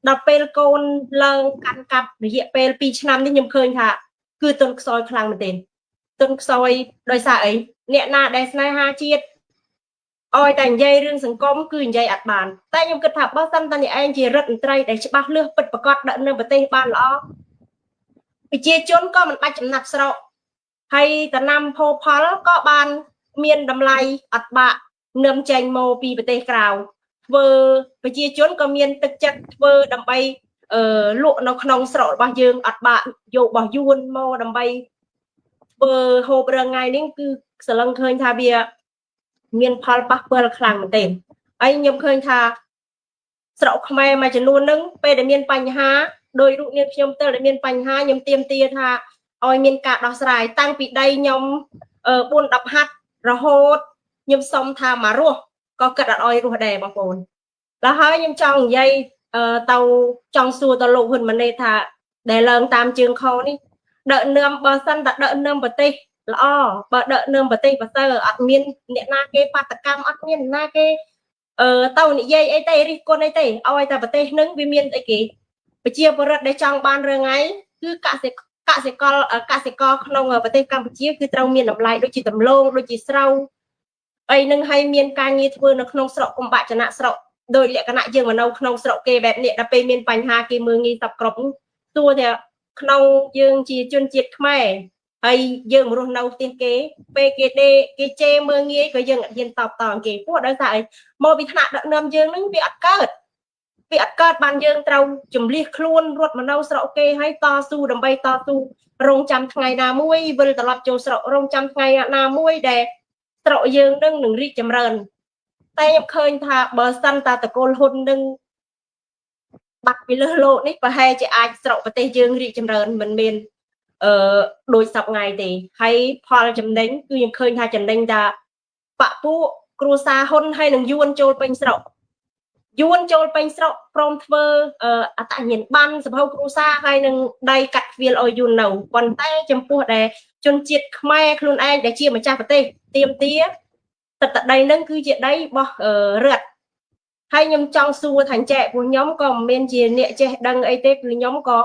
ដល់ពេលកូនឡើងកាន់កាប់រយៈពេល2ឆ្នាំនេះខ្ញុំឃើញថាគឺទុនខ្សោយខ្លាំងមែនទែនទុនខ្សោយដោយសារអីអ្នកណាដែលស្នេហាជាតិឲ្យតែនិយាយរឿងសង្គមគឺនិយាយអត់បានតែខ្ញុំគិតថាបើសិនតែអ្នកឯងជារដ្ឋមន្ត្រីដែលច្បាស់លាស់ពិតប្រាកដដឹកនាំប្រទេសបានល្អប្រជាជនក៏មិនបាច់ចំណាប់ស្រុកហើយតំណាំភោផលក៏បានមានតម្លៃអត់បាក់នឹមចេញមកពីប្រទេសក្រៅធ្វើប្រជាជនក៏មានទឹកចិត្តធ្វើដើម្បីលក់នៅក្នុងស្រុករបស់យើងអត់បាក់យករបស់យួនមកដើម្បីធ្វើហូបរងថ្ងៃនេះគឺសឡឹងឃើញថាវាមានផលប៉ះពាល់ខ្លាំងមែនទែនហើយខ្ញុំឃើញថាស្រុកខ្មែរមួយចំនួនហ្នឹងពេលដែលមានបញ្ហាដោយរូបនាងខ្ញុំទៅដែលមានបញ្ហាខ្ញុំទាមទារថាឲ្យមានការដោះស្រាយតាំងពីដីខ្ញុំ4 10ហាត់រហូតខ្ញុំសុំថាមករស់ក៏គិតអត់ឲ្យរស់ដែរបងប្អូនដល់ហើយខ្ញុំចង់និយាយទៅចង់សួរទៅលោកហ៊ុនម៉ាណែតថាដែលឡើងតាមជើងខនេះដឹកនាំបើសិនតែដឹកនាំប្រទេសល្អបើដឹកនាំប្រទេសប្រសើរអត់មានអ្នកណាគេបាតកម្មអត់មានអ្នកណាគេទៅនិយាយអីទេរិះគន់អីទេឲ្យតែប្រទេសនឹងវាមានអីគេប្រជាពលរដ្ឋដែលចង់បានរឿងថ្ងៃគឺកសិករក្នុងប្រទេសកម្ពុជាគឺត្រូវមានតម្លៃដូចជាដំឡូងដូចជាស្រូវអីនឹងឲ្យមានការងារធ្វើនៅក្នុងស្រុកកុំបាក់ចំណាក់ស្រុកដោយលក្ខណៈយើងមកនៅក្នុងស្រុកគេបែបនេះដល់ពេលមានបញ្ហាគេមើងងាយសពគ្រប់ទោះតែក្នុងយើងជាជនជាតិខ្មែរហើយយើងរស់នៅផ្ទះគេពេលគេដេគេជេរមើងងាយក៏យើងអត់ហ៊ានតបតគេព្រោះដោយសារអីមកពីថ្នាក់ដឹកនាំយើងនឹងវាអត់កើតបានយើងត្រូវជំលះខ្លួនរត់មកនៅស្រុកគេហើយតស៊ូដើម្បីតស៊ូរងចាំថ្ងៃណាមួយវិលត្រឡប់ចូលស្រុករងចាំថ្ងៃណាមួយដែលស្រុកយើងនឹងរីកចម្រើនតែខ្ញុំឃើញថាបើសិនតាតកូលហ៊ុននឹងបាត់ពីលើលោកនេះប្រហែលជាអាចស្រុកប្រទេសយើងរីកចម្រើនមិនមានដូចសប្ថ្ងៃទេហើយផលចំណេញគឺខ្ញុំឃើញថាចំណេញតាបពុគ្រួសារហ៊ុនហើយនឹងយួនចូលពេញស្រុកយួនចូលពេញស្រុកព្រមធ្វើអត្តញ្ញាណប័ណ្ណសភៅគ្រួសារហើយនឹងដីកាត់ខ្វៀលឲ្យយួននៅប៉ុន្តែចំពោះដែលជនជាតិខ្មែរខ្លួនឯងដែលជាម្ចាស់ប្រទេសទាមទារទឹកតដីនឹងគឺជាដីរបស់រដ្ឋហើយខ្ញុំចង់សួរថាចែកពួកខ្ញុំក៏មិនមានជាអ្នកចេះដឹងអីទេគឺខ្ញុំក៏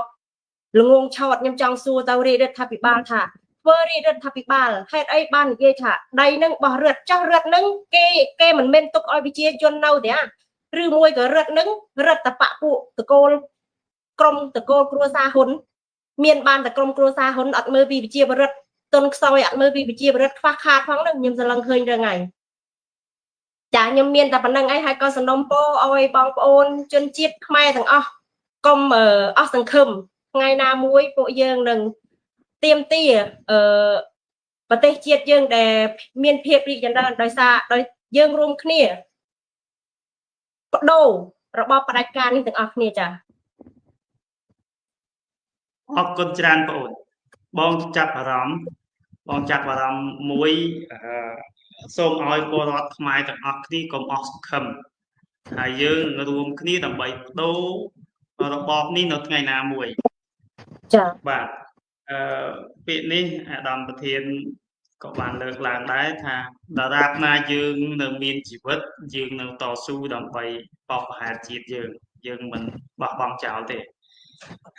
ល្ងងឆោតខ្ញុំចង់សួរទៅរាជរដ្ឋាភិបាលថាធ្វើរាជរដ្ឋាភិបាលហេតុអីបាននិយាយថាដីនឹងបោះរដ្ឋចោះរដ្ឋនឹងគេមិនមែនទុកឲ្យប្រជាជននៅទេឬមួយក៏រដ្ឋនឹងរដ្ឋបពុតកូលក្រុមតកូលគ្រួសារហ៊ុនមានបានតែក្រុមគ្រួសារហ៊ុនអត់មើលពីប្រជាពលរដ្ឋទុនខ្សោយអត់មើលពីប្រជាពលរដ្ឋខ្វះខាតផងនឹងខ្ញុំសឡឹងឃើញរឿងហ្នឹងចាខ្ញុំមានតែប៉ុណ្្នឹងឯងហើយក៏សំណូមពរឲ្យបងប្អូនជនជាតិខ្មែរទាំងអស់កុំអស់សង្ឃឹមថ្ងៃណាមួយពួកយើងនឹងទាមទារប្រទេសជាតិយើងដែលមានភាពរីកចម្រើនដោយសារដោយយើងរួមគ្នាបដូររបបផ្ដាច់ការនេះទាំងអស់គ្នាចាអរគុណច្រើនបងអូនបងចាប់អារម្មណ៍មួយសូមឲ្យពលរដ្ឋខ្មែរទាំងអស់គ្នាកុំអស់សង្ឃឹមហើយយើងរួមគ្នាដើម្បីបដូររបបនេះនៅថ្ងៃណាមួយចា៎បាទពាក្យនេះអាដាមប្រធានក៏បានលើកឡើងដែរថាដរាបណាយើងនៅមានជីវិតយើងនៅតស៊ូដើម្បីបោះប្រហែលជាតិយើងមិនបោះបង់ចោលទេ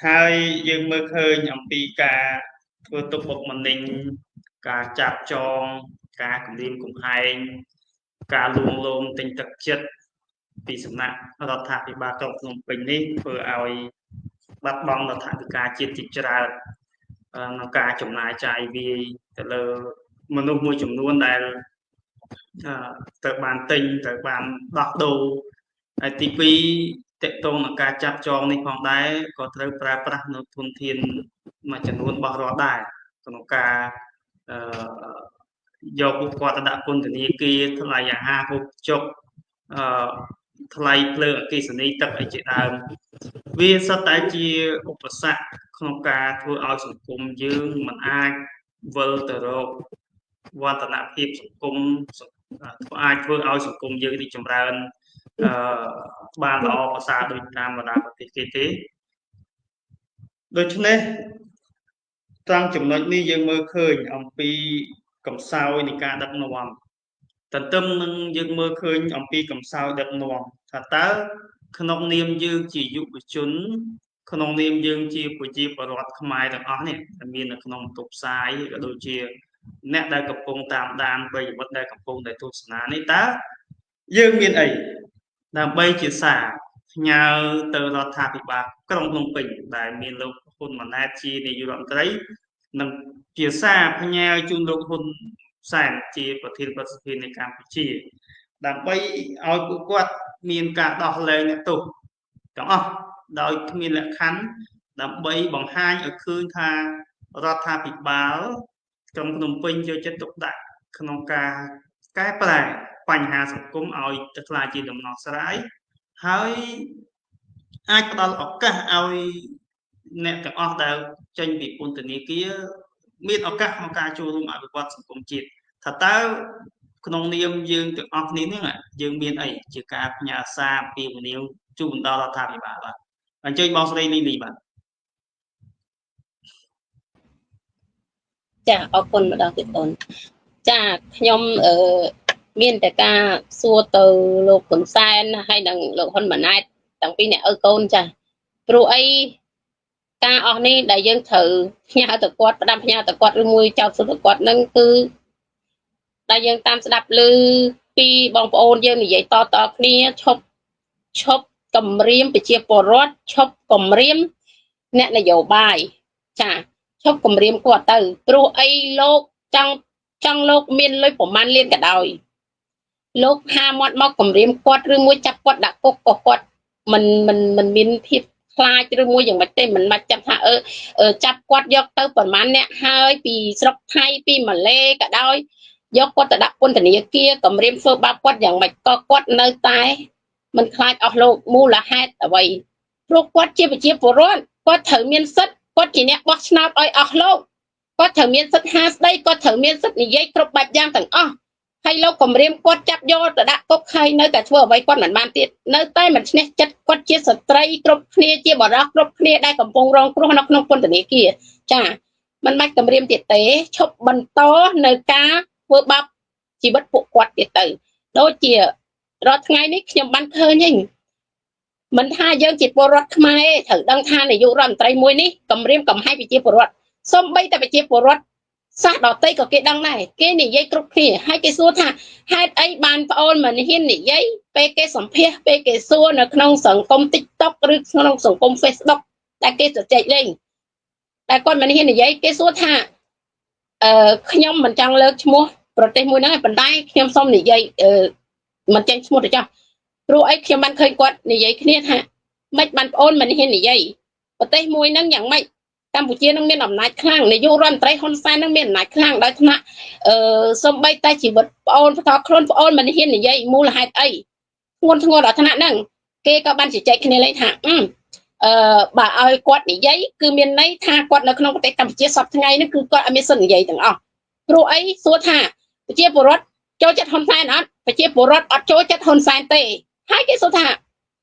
ហើយយើងមើលឃើញអំពីការធ្វើទុកបុកម្នេញការចាប់ចងការគំរាមកំហែងការលួងលោមទិញទឹកចិត្តពីសំណាក់រដ្ឋាភិបាលក្រុងភ្នំពេញនេះធ្វើឲ្យបាត់បង់ថវិកាជាតិជាច្រើនក្នុងការចំណាយចាយវាយទៅលើមនុស្សមួយចំនួនដែលត្រូវបានទិញត្រូវបានដោះដូរហើយទី2តកតងនឹងការចាប់ចងនេះផងដែរក៏ត្រូវប្រើប្រាស់នៅធនធានមួយចំនួនរបស់រដ្ឋដែរក្នុងការយកពួកគាត់ទៅដាក់ពន្ធនាគារថ្លៃអាហារហូបចុកថ្លៃភ្លើងអគ្គិសនីទឹកអីជាដើមវាសុទ្ធតែជាឧបសគ្គក្នុងការធ្វើឲ្យសង្គមយើងមិនអាចវិលទៅរកវឌ្ឍនភាពសង្គម អាចធ្វើឲ្យសង្គមយើងរីកចម្រើនអឺបានល្អប្រសើរដូចតាមបណ្ដាប្រទេសគេទេ។ ដូច្នេះត្រង់ចំណុចនេះ យើងមើលឃើញអំពីកំសោយនៃការដឹកនាំ ទន្ទឹមនឹងយើងមើលឃើញអំពីកំសោយដឹកនាំ ថាតើក្នុងនាមយើងជាយុវជន ក្នុងនាមយើងជាប្រជាពលរដ្ឋខ្មែរទាំងអស់នេះ ដែលមាននៅក្នុងបន្ទប់ផ្សាយ ក៏ដូចជាអ្នកដែលកំពុងតាមដាន ប្រិយមិត្តដែលកំពុងតែទស្សនានេះ តើយើងមានអីដើម្បីជាសារផ្ញើទៅរដ្ឋាភិបាលក្រុងភ្នំពេញ ដែលមានលោកហ៊ុនម៉ាណែតជានាយករដ្ឋមន្ត្រី និងជាសារផ្ញើជូនលោកហ៊ុនសែនជាប្រធានប្រសិទ្ធិនៃកម្ពុជា ដើម្បីឲ្យពួកគាត់មានការដោះលែងអ្នកទោសទាំងអស់ដោយគ្មានលក្ខខណ្ឌ ដើម្បីបង្ហាញឲ្យឃើញថារដ្ឋាភិបាលក្រុងភ្នំពេញយកចិត្តទុកដាក់ក្នុងការកែប្រែបញ្ហាសង្គមឲ្យទៅក្លាយជាដំណោះស្រាយ ហើយអាចផ្ដល់ឱកាសឲ្យអ្នកទាំងអស់ដែលចេញពីពន្ធនាគារមានឱកាសក្នុងការចូលរួមអភិវឌ្ឍសង្គមជាតិ។ ថាតើក្នុងនាមយើងទាំងអស់គ្នានេះ យើងមានអីជាការផ្ញើសារពីវនាវជូនដល់រដ្ឋាភិបាល? បាទ អញ្ជើញបងស្រីលីលី។ បាទ ចា អរគុណម្ដងទៀតអូន។ ចា ខ្ញុំអឺមានតែការសួរទៅលោកហ៊ុនសែន ហើយនិងលោកហ៊ុនម៉ាណែត តាំងពីអ្នកឪកូន ចា ព្រោះអីការអស់នេះដែលយើងត្រូវផ្ញើទៅគាត់ ផ្ដាំផ្ញើទៅគាត់ ឬមួយចោទសួរទៅគាត់នឹង គឺដែលយើងតាមស្ដាប់ឮពីបងប្អូនយើងនិយាយតតគ្នា ឈប់ឈប់គម្រាមប្រជាពលរដ្ឋ ឈប់គម្រាមអ្នកនយោបាយ ចា ឈប់គម្រាមគាត់ទៅ ព្រោះអីលោកចង់លោកមានលុយប្រមាណលានក៏ដោយ លោកហាមាត់មកគម្រាមគាត់ ឬមួយចាប់គាត់ដាក់គុក ក៏គាត់មិនមិនមិនមានភាពខ្លាចឬមួយយ៉ាងម៉េចទេ។ មិនបាច់ចាប់ថាអឺចាប់គាត់យកទៅប្រមាណអ្នកហើយ ពីស្រុកថៃ ពីម៉ាឡេក៏ដោយ យកគាត់ទៅដាក់ពន្ធនាគារ គម្រាមធ្វើបាបគាត់យ៉ាងម៉េច ក៏គាត់នៅតែមិនខ្លាចអស់លោក។ មូលហេតុអ្វី? ព្រោះគាត់ជាប្រជាពលរដ្ឋ គាត់ត្រូវមានសិទ្ធិ គាត់ជាអ្នកបោះឆ្នោតឲ្យអស់លោក គាត់ត្រូវមានសិទ្ធិហាស្ដី គាត់ត្រូវមានសិទ្ធិនិយាយគ្រប់បែបយ៉ាងទាំងអស់។ ហើយលោកគម្រាមគាត់ចាប់យកទៅដាក់គុក ហើយនៅតែធ្វើអ្វីគាត់មិនបានទៀត នៅតែមិនឈ្នះចិត្តគាត់ ជាស្ត្រីគ្រប់គ្នា ជាបរិសុទ្ធគ្រប់គ្នា ដែលកំពុងរងគ្រោះនៅក្នុងពន្ធនាគារ។ ចា មិនបាច់គម្រាមទៀតទេ ឈប់បន្តនៅការធ្វើបាបជីវិតពួកគាត់ទៀតទៅ។ ដូចជារាល់ថ្ងៃនេះខ្ញុំបានឃើញហ្នឹង មិនថាយើងជាពលរដ្ឋខ្មែរត្រូវដឹងថានាយករដ្ឋមន្ត្រីមួយនេះគម្រាមកំហែងប្រជាពលរដ្ឋ សំបីតែប្រជាពលរដ្ឋសាសដតីក៏គេដឹងដែរ គេនិយាយគ្រប់គ្នា ហើយគេសួរថា ហេតុអីបានប្អូនមិនហ៊ាននិយាយ ពេលគេសម្ភាស ពេលគេសួរនៅក្នុងសង្គម TikTok ឬក្នុងសង្គម Facebook តែគេជជែកលេង តែគាត់មិនហ៊ាននិយាយ។ គេសួរថា អឺខ្ញុំមិនចង់លើកឈ្មោះប្រទេសមួយហ្នឹងឯង ប៉ុន្តែខ្ញុំសូមនិយាយ អឺមិនចេញឈ្មោះទៅចោះ ព្រោះអីខ្ញុំបានឃើញគាត់និយាយគ្នាថា មិនបានប្អូនមិនហ៊ាននិយាយ ប្រទេសមួយហ្នឹងយ៉ាងម៉េច កម្ពុជានឹងមានអំណាចខ្លាំង នាយករដ្ឋមន្ត្រីហ៊ុនសែននឹងមានអំណាចខ្លាំង ដោយថ្នាក់អឺសំបីតែជីវិតប្អូនផ្ទាល់ខ្លួនប្អូនមិនហ៊ាននិយាយ មូលហេតុអីធ្ងន់ធ្ងរដល់ថ្នាក់ហ្នឹង? គេក៏បានជជែកគ្នាលេងថា អឺបើឲ្យគាត់និយាយ គឺមានន័យថាគាត់នៅក្នុងប្រទេសកម្ពុជាសពថ្ងៃនេះ គឺគាត់អត់មានសិទ្ធិនិយាយទាំងអស់ ព្រោះអីសួរថាប្រជាពលរដ្ឋចូលចិត្តហ៊ុនសែនអត់? ប្រជាពលរដ្ឋអត់ចូលចិត្តហ៊ុនសែនទេ។ ហើយគេសួរថា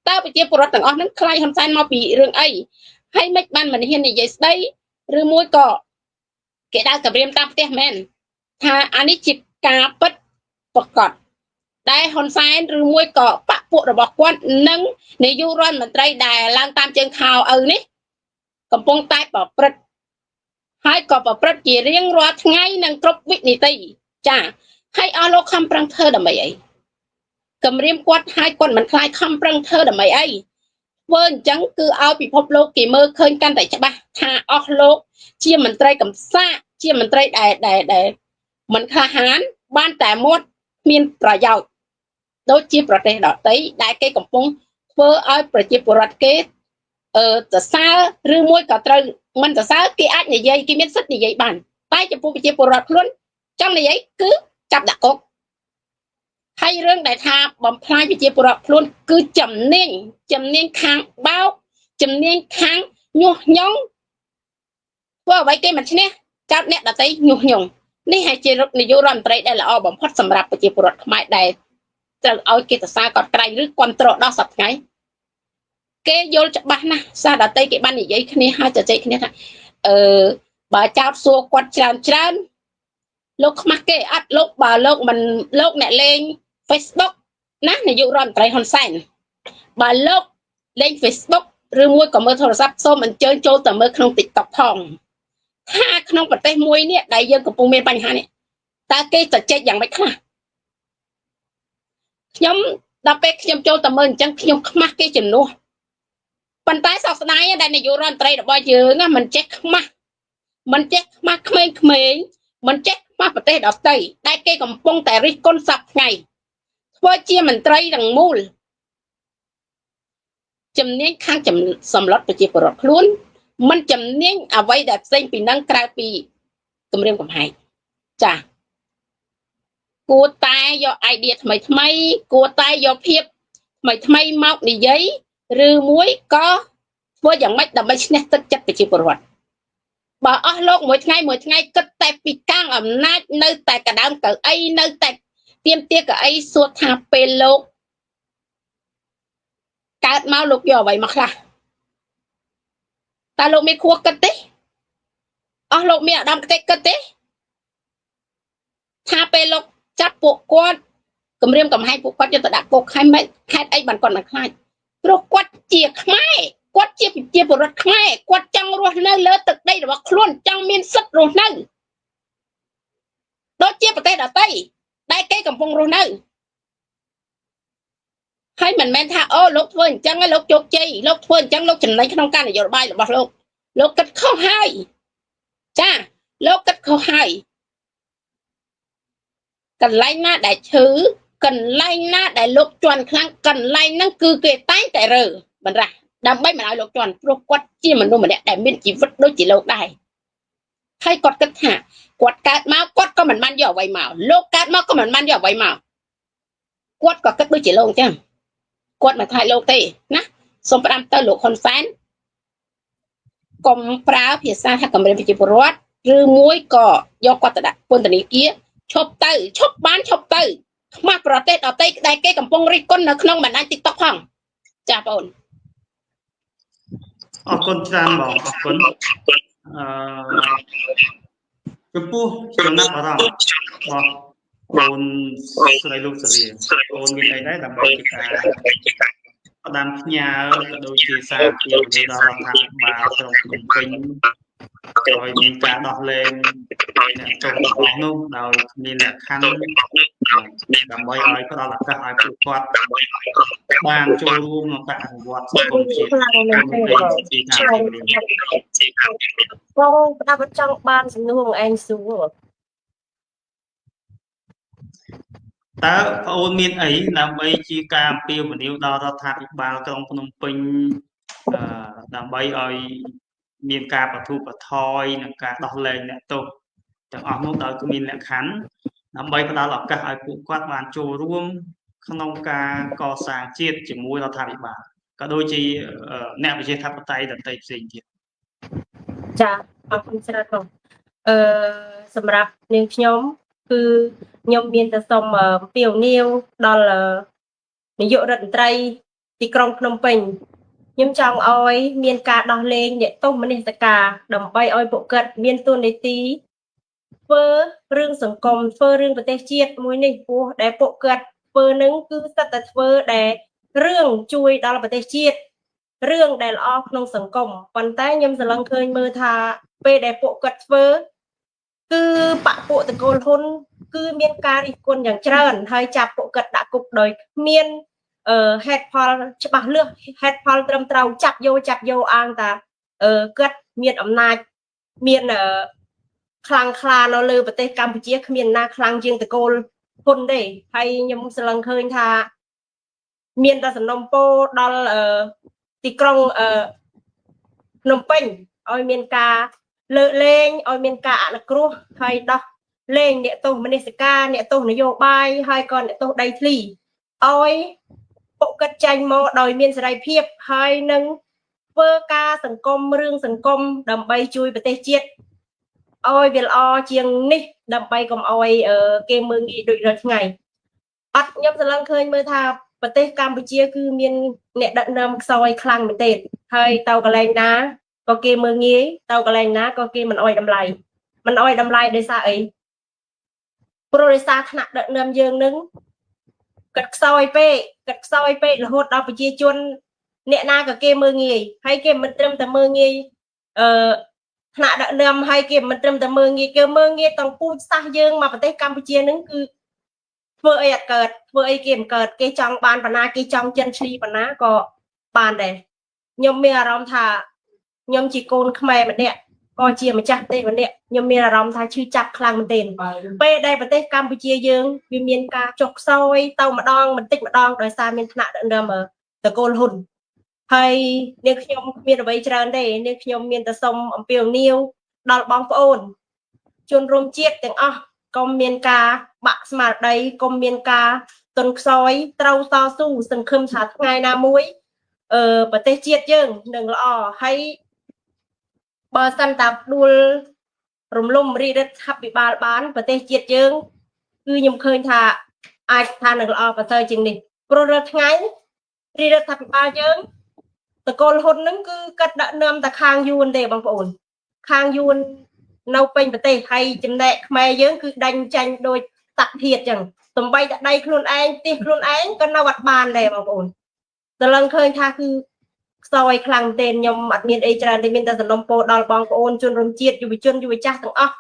តើប្រជាពលរដ្ឋទាំងអស់ហ្នឹងខ្លាចហ៊ុនសែនមកពីរឿងអី ហើយមិនបានមិនហ៊ាននិយាយស្ដី ឬមួយក៏គេដើរគម្រាមតាមផ្ទះមែន? ថាអានេះជាការពិតប្រកបដែលហ៊ុនសែន ឬមួយក៏បពពួករបស់គាត់ និងនាយករដ្ឋមន្ត្រីដែលឡើងតាមជើងខោឪនេះ កំពុងតែប្រព្រឹត្ត ហើយក៏ប្រព្រឹត្តជារៀងរាល់ថ្ងៃ និងគ្រប់វិនាទី។ ចា ហើយអស់លោកខំប្រឹងធ្វើដើម្បីអី គម្រាមគាត់ហើយគាត់មិនខ្លាច ខំប្រឹងធ្វើដើម្បីអី? ធ្វើអញ្ចឹងគឺឲ្យពិភពលោកគេមើលឃើញកាន់តែច្បាស់ថា អស់លោកជាមន្ត្រីកំសាក ជាមន្ត្រីដែលដែលដែលមិនក្លាហាន បានតែមាត់មានប្រយោជន៍ ដូចជាប្រទេសដទៃដែលគេកំពុងធ្វើឲ្យប្រជាពលរដ្ឋគេអឺសរសើរ ឬមួយក៏ត្រូវមិនសរសើរ គេអាចនិយាយ គេមានសិទ្ធិនិយាយបាន តែចំពោះប្រជាពលរដ្ឋខ្លួនចង់និយាយគឺចាប់ដាក់គុក។ ហើយរឿងដែលថាបំផ្លាញប្រជាពលរដ្ឋខ្លួន គឺចំនាញ ចំនាញខាងបោក ចំនាញខាងញុះញង់ ធ្វើអ្វីគេមិនឈ្នះ ចោតអ្នកដតីញុះញង់ នេះហើយជានាយករដ្ឋមន្ត្រីដែលល្អបំផុតសម្រាប់ប្រជាពលរដ្ឋខ្មែរដែលត្រូវឲ្យគេសរសើរគាត់ក្រែងឬគ្រប់គ្រងដល់សប្តាហ៍ថ្ងៃគេយល់ច្បាស់ណាស់សាសដតីគេបាននិយាយគ្នាហើយជជែកគ្នាថាអឺបើចោតសួរគាត់ច្រើនច្រើនលោកខ្មាស់គេអត់លោកបើលោកមិនលោកអ្នកលេង Facebook ណានាយករដ្ឋមន្ត្រីហ៊ុនសែនបើលោកលេង Facebook ឬមួយក៏មើលទូរស័ព្ទសូមអញ្ជើញចូលទៅមើលក្នុង TikTok ផងថាក្នុងប្រទេសមួយនេះដែលយើងកំពុងមានបញ្ហានេះតើគេទៅជែកយ៉ាងម៉េចខ្លះខ្ញុំដល់ពេលខ្ញុំចូលទៅមើលអញ្ចឹងខ្ញុំខ្មាស់គេជំនួសប៉ុន្តែសោកស្ដាយដែលនាយករដ្ឋមន្ត្រីរបស់យើងមិនចេះខ្មាស់មិនចេះខ្មាស់ក្មេងៗមិនចេះខ្មាស់ប្រទេសដទៃដែលគេកំពុងតែរិះគន់សប្តាហ៍ថ្ងៃធ្វើជាមន្ត្រីទាំងមូលជំនាញខាងសម្លុតប្រជាពលរដ្ឋខ្លួនមិនជំនាញអ្វីដែលផ្សេងពីនឹងក្រៅពីគម្រាមកំហែងចាគួរតែយក idea ថ្មីថ្មីគួរតែយកភាពថ្មីថ្មីមកនិយាយឬមួយក៏ធ្វើយ៉ាងម៉េចដើម្បីឈ្នះទឹកចិត្តប្រជាពលរដ្ឋបើអស់លោកមួយថ្ងៃមួយថ្ងៃគិតតែពីកាងអំណាចនៅតែកដើមកៅអីនៅតែទៀមទាកៅអីសួរថាពេលលោកកើតមកលោកយកអ្វីមកខ្លះតើលោកមានខួរគិតទេអស់លោកមានអាដាមគតិគិតទេថាពេលលោកចាប់ពួកគាត់គម្រាមកំហែងពួកគាត់យកទៅដាក់គុកហើយមិនហេតុអីបានគាត់មិនខ្លាចព្រោះគាត់ជាខ្មែរគាត់ជាប្រជាពលរដ្ឋខ្មែរគាត់ចង់រស់នៅលើទឹកដីរបស់ខ្លួនចង់មានសិទ្ធិរស់នៅដូចជាប្រទេសដទៃដែលគេកំពុងរស់នៅហើយមិនមែនថាអូលោកធ្វើអញ្ចឹងហើយលោកជោគជ័យលោកធ្វើអញ្ចឹងលោកចំណេញក្នុងការនយោបាយរបស់លោកលោកគិតខុសហើយចាលោកគិតខុសហើយកន្លែងណាដែលឈឺកន្លែងណាដែលលោកជន់ខ្លាំងកន្លែងហ្នឹងគឺគេតែងតែរើបណ្ដាដើម្បីមិនឲ្យលោកជន់ព្រោះគាត់ជាមនុស្សម្នាក់ដែលមានជីវិតដូចជាលោកដែរហើយគាត់គិតថាគាត់កើតមកគាត់ក៏មិនបានយកអ្វីមកលោកកើតមកក៏មិនបានយកអ្វីមកគាត់ក៏គិតដូចជាលោកអញ្ចឹងគាត់មិនខ្លាចលោកទេណាសូមផ្ដាំទៅលោកហ៊ុនសែនកុំប្រើភាសាថាគម្រាមប្រជាពលរដ្ឋឬមួយក៏យកគាត់ទៅដាក់ពន្ធនាគារឈប់ទៅឈប់បានឈប់ទៅខ្មាស់ប្រទេសដទៃដែលគេកំពុងរិះគន់នៅក្នុងបណ្ដាញ TikTok ផងចាបង អរគុណច្រើនបងអរគុណអឺចំពោះចំណាប់អារម្មណ៍របស់បងស្រីលោកសេរីបងមានអីដែរដើម្បីជាការផ្ដាំផ្ញើក៏ដូចជាសារពីដល់រដ្ឋាភិបាលក្រុងភ្នំពេញឲ្យមានការដោះលែងអ្នកទោសទាំងនោះដោយគ្មានលក្ខខណ្ឌដើម្បីឲ្យផ្ដល់ឱកាសឲ្យពួកគាត់បានចូលរួមក្នុងការអភិវឌ្ឍសង្គមជាតិជាការ បងផ្ដាប់ចង់បានសំណួរឯងសួរ តើប្អូនមានអីដើម្បីជាការអំពាវនាវដល់រដ្ឋាភិបាលក្រុងភ្នំពេញដើម្បីឲ្យមានការបន្ធូរបន្ថយនិងការដោះលែងអ្នកទោសទាំងអស់នោះដោយគ្មានលក្ខខណ្ឌដើម្បីផ្ដល់ឱកាសឲ្យពួកគាត់បានចូលរួមក្នុងការកសាងជាតិជាមួយរដ្ឋាភិបាលក៏ដូចជាអ្នកវិជាធិបតេយ្យដទៃផ្សេងទៀត ចាអរគុណច្រើនបងសម្រាប់នាងខ្ញុំគឺខ្ញុំមានតែសូមអំពាវនាវដល់នាយករដ្ឋមន្ត្រីទីក្រុងភ្នំពេញខ្ញុំចង់ឲ្យមានការដោះលែងអ្នកទោសមនសិការដើម្បីឲ្យពួកគាត់មានតួនាទីធ្វើរឿងសង្គមធ្វើរឿងប្រទេសជាតិមួយនេះព្រោះដែលពួកគាត់ធ្វើនឹងគឺសិតតែធ្វើដែលរឿងជួយដល់ប្រទេសជាតិរឿងដែលល្អក្នុងសង្គមប៉ុន្តែខ្ញុំសន្លឹងឃើញមើលថាពេលដែលពួកគាត់ធ្វើគឺបពពួកតកូលហ៊ុនគឺមានការរិះគន់យ៉ាងច្រើនហើយចាប់ពួកគាត់ដាក់គុកដោយគ្មានហេតុផលច្បាស់លាស់ហេតុផលត្រឹមត្រូវចាប់យកអាងតាគាត់មានអំណាចមានខ្លាំងក្លានៅលើប្រទេសកម្ពុជាគ្មានណាខ្លាំងជាងតកូលហ៊ុនទេហើយខ្ញុំសន្លឹងឃើញថាមានតែសំណុំពោដល់ទីក្រុងភ្នំពេញឲ្យមានការលើកលែងឲ្យមានការអនុគ្រោះហើយដោះលែងអ្នកទោសមនសិការអ្នកទោសនយោបាយហើយក៏អ្នកទោសដីធ្លីឲ្យពួកគាត់ចាញ់មកដោយមានសេរីភាពហើយនឹងធ្វើការសង្គមរឿងសង្គមដើម្បីជួយប្រទេសជាតិ ឲ្យវាល្អជាងនេះដើម្បីកុំឲ្យគេមើលងាយដូចរាល់ថ្ងៃអត់ខ្ញុំស្រឡឹងឃើញមើលថាប្រទេសកម្ពុជាគឺមានអ្នកដឹកនាំខ្សោយខ្លាំងមែនទែនហើយទៅកន្លែងណាក៏គេមើលងាយទៅកន្លែងណាក៏គេមិនអោយតម្លៃមិនអោយតម្លៃដោយសារអីព្រោះដោយសារថ្នាក់ដឹកនាំយើងនឹងកាត់ខ្សោយពេកកាត់ខ្សោយពេករហូតដល់ប្រជាជនអ្នកណាក៏គេមើលងាយហើយគេមិនត្រឹមតែមើលងាយអឺថ្នាក់ដឹកនាំហើយគេមិនត្រឹមតែមើលងាយគេមើលងាយទាំងពូជសាសន៍យើងមកប្រទេសកម្ពុជានឹងគឺធ្វើអីអត់កើតធ្វើអីគេមិនកើតគេចង់បានបណ្ណាគេចង់ចិនឈ្លីបណ្ណាក៏បានដែរខ្ញុំមានអារម្មណ៍ថាខ្ញុំជាកូនខ្មែរម្នាក់ក៏ជាម្ចាស់ប្រទេសម្នាក់ខ្ញុំមានអារម្មណ៍ថាឈឺចាប់ខ្លាំងមែនទែនពេលដែលប្រទេសកម្ពុជាយើងវាមានការចុះខ្សោយទៅម្ដងបន្តិចម្ដងដោយសារមានថ្នាក់ដឹកនាំតកូលហ៊ុនហើយនាងខ្ញុំគ្មានអ្វីច្រើនទេនាងខ្ញុំមានតែសូមអំពាវនាវដល់បងប្អូនជនរួមជាតិទាំងអស់កុំមានការបាក់ស្មារតីកុំមានការទន់ខ្សោយត្រូវតស៊ូសង្ឃឹមថាថ្ងៃណាមួយប្រទេសជាតិយើងនឹងល្អហើយបើសិនតាដួលរំលំរាជរដ្ឋាភិបាលបានប្រទេសជាតិយើងគឺខ្ញុំឃើញថាអាចថានឹងល្អប្រសើរជាងនេះព្រោះរាល់ថ្ងៃរាជរដ្ឋាភិបាលយើងតកូលហ៊ុននឹងគឺកាត់ដឹកនាំតែខាងយួនទេបងប្អូនខាងយួននៅពេញប្រទេសហើយចំណែកខ្មែរយើងគឺដាញ់ចាញ់ដោយតាក់ធាតចឹងសំបីតែដៃខ្លួនឯងទីខ្លួនឯងក៏នៅអត់បានដែរបងប្អូនតឡើងឃើញថាគឺខ្សោយខ្លាំងទេខ្ញុំអត់មានអីច្រើនទេមានតែសំណុំពរដល់បងប្អូនជនរួមជាតិយុវជនយុវចាស់ទាំងអស់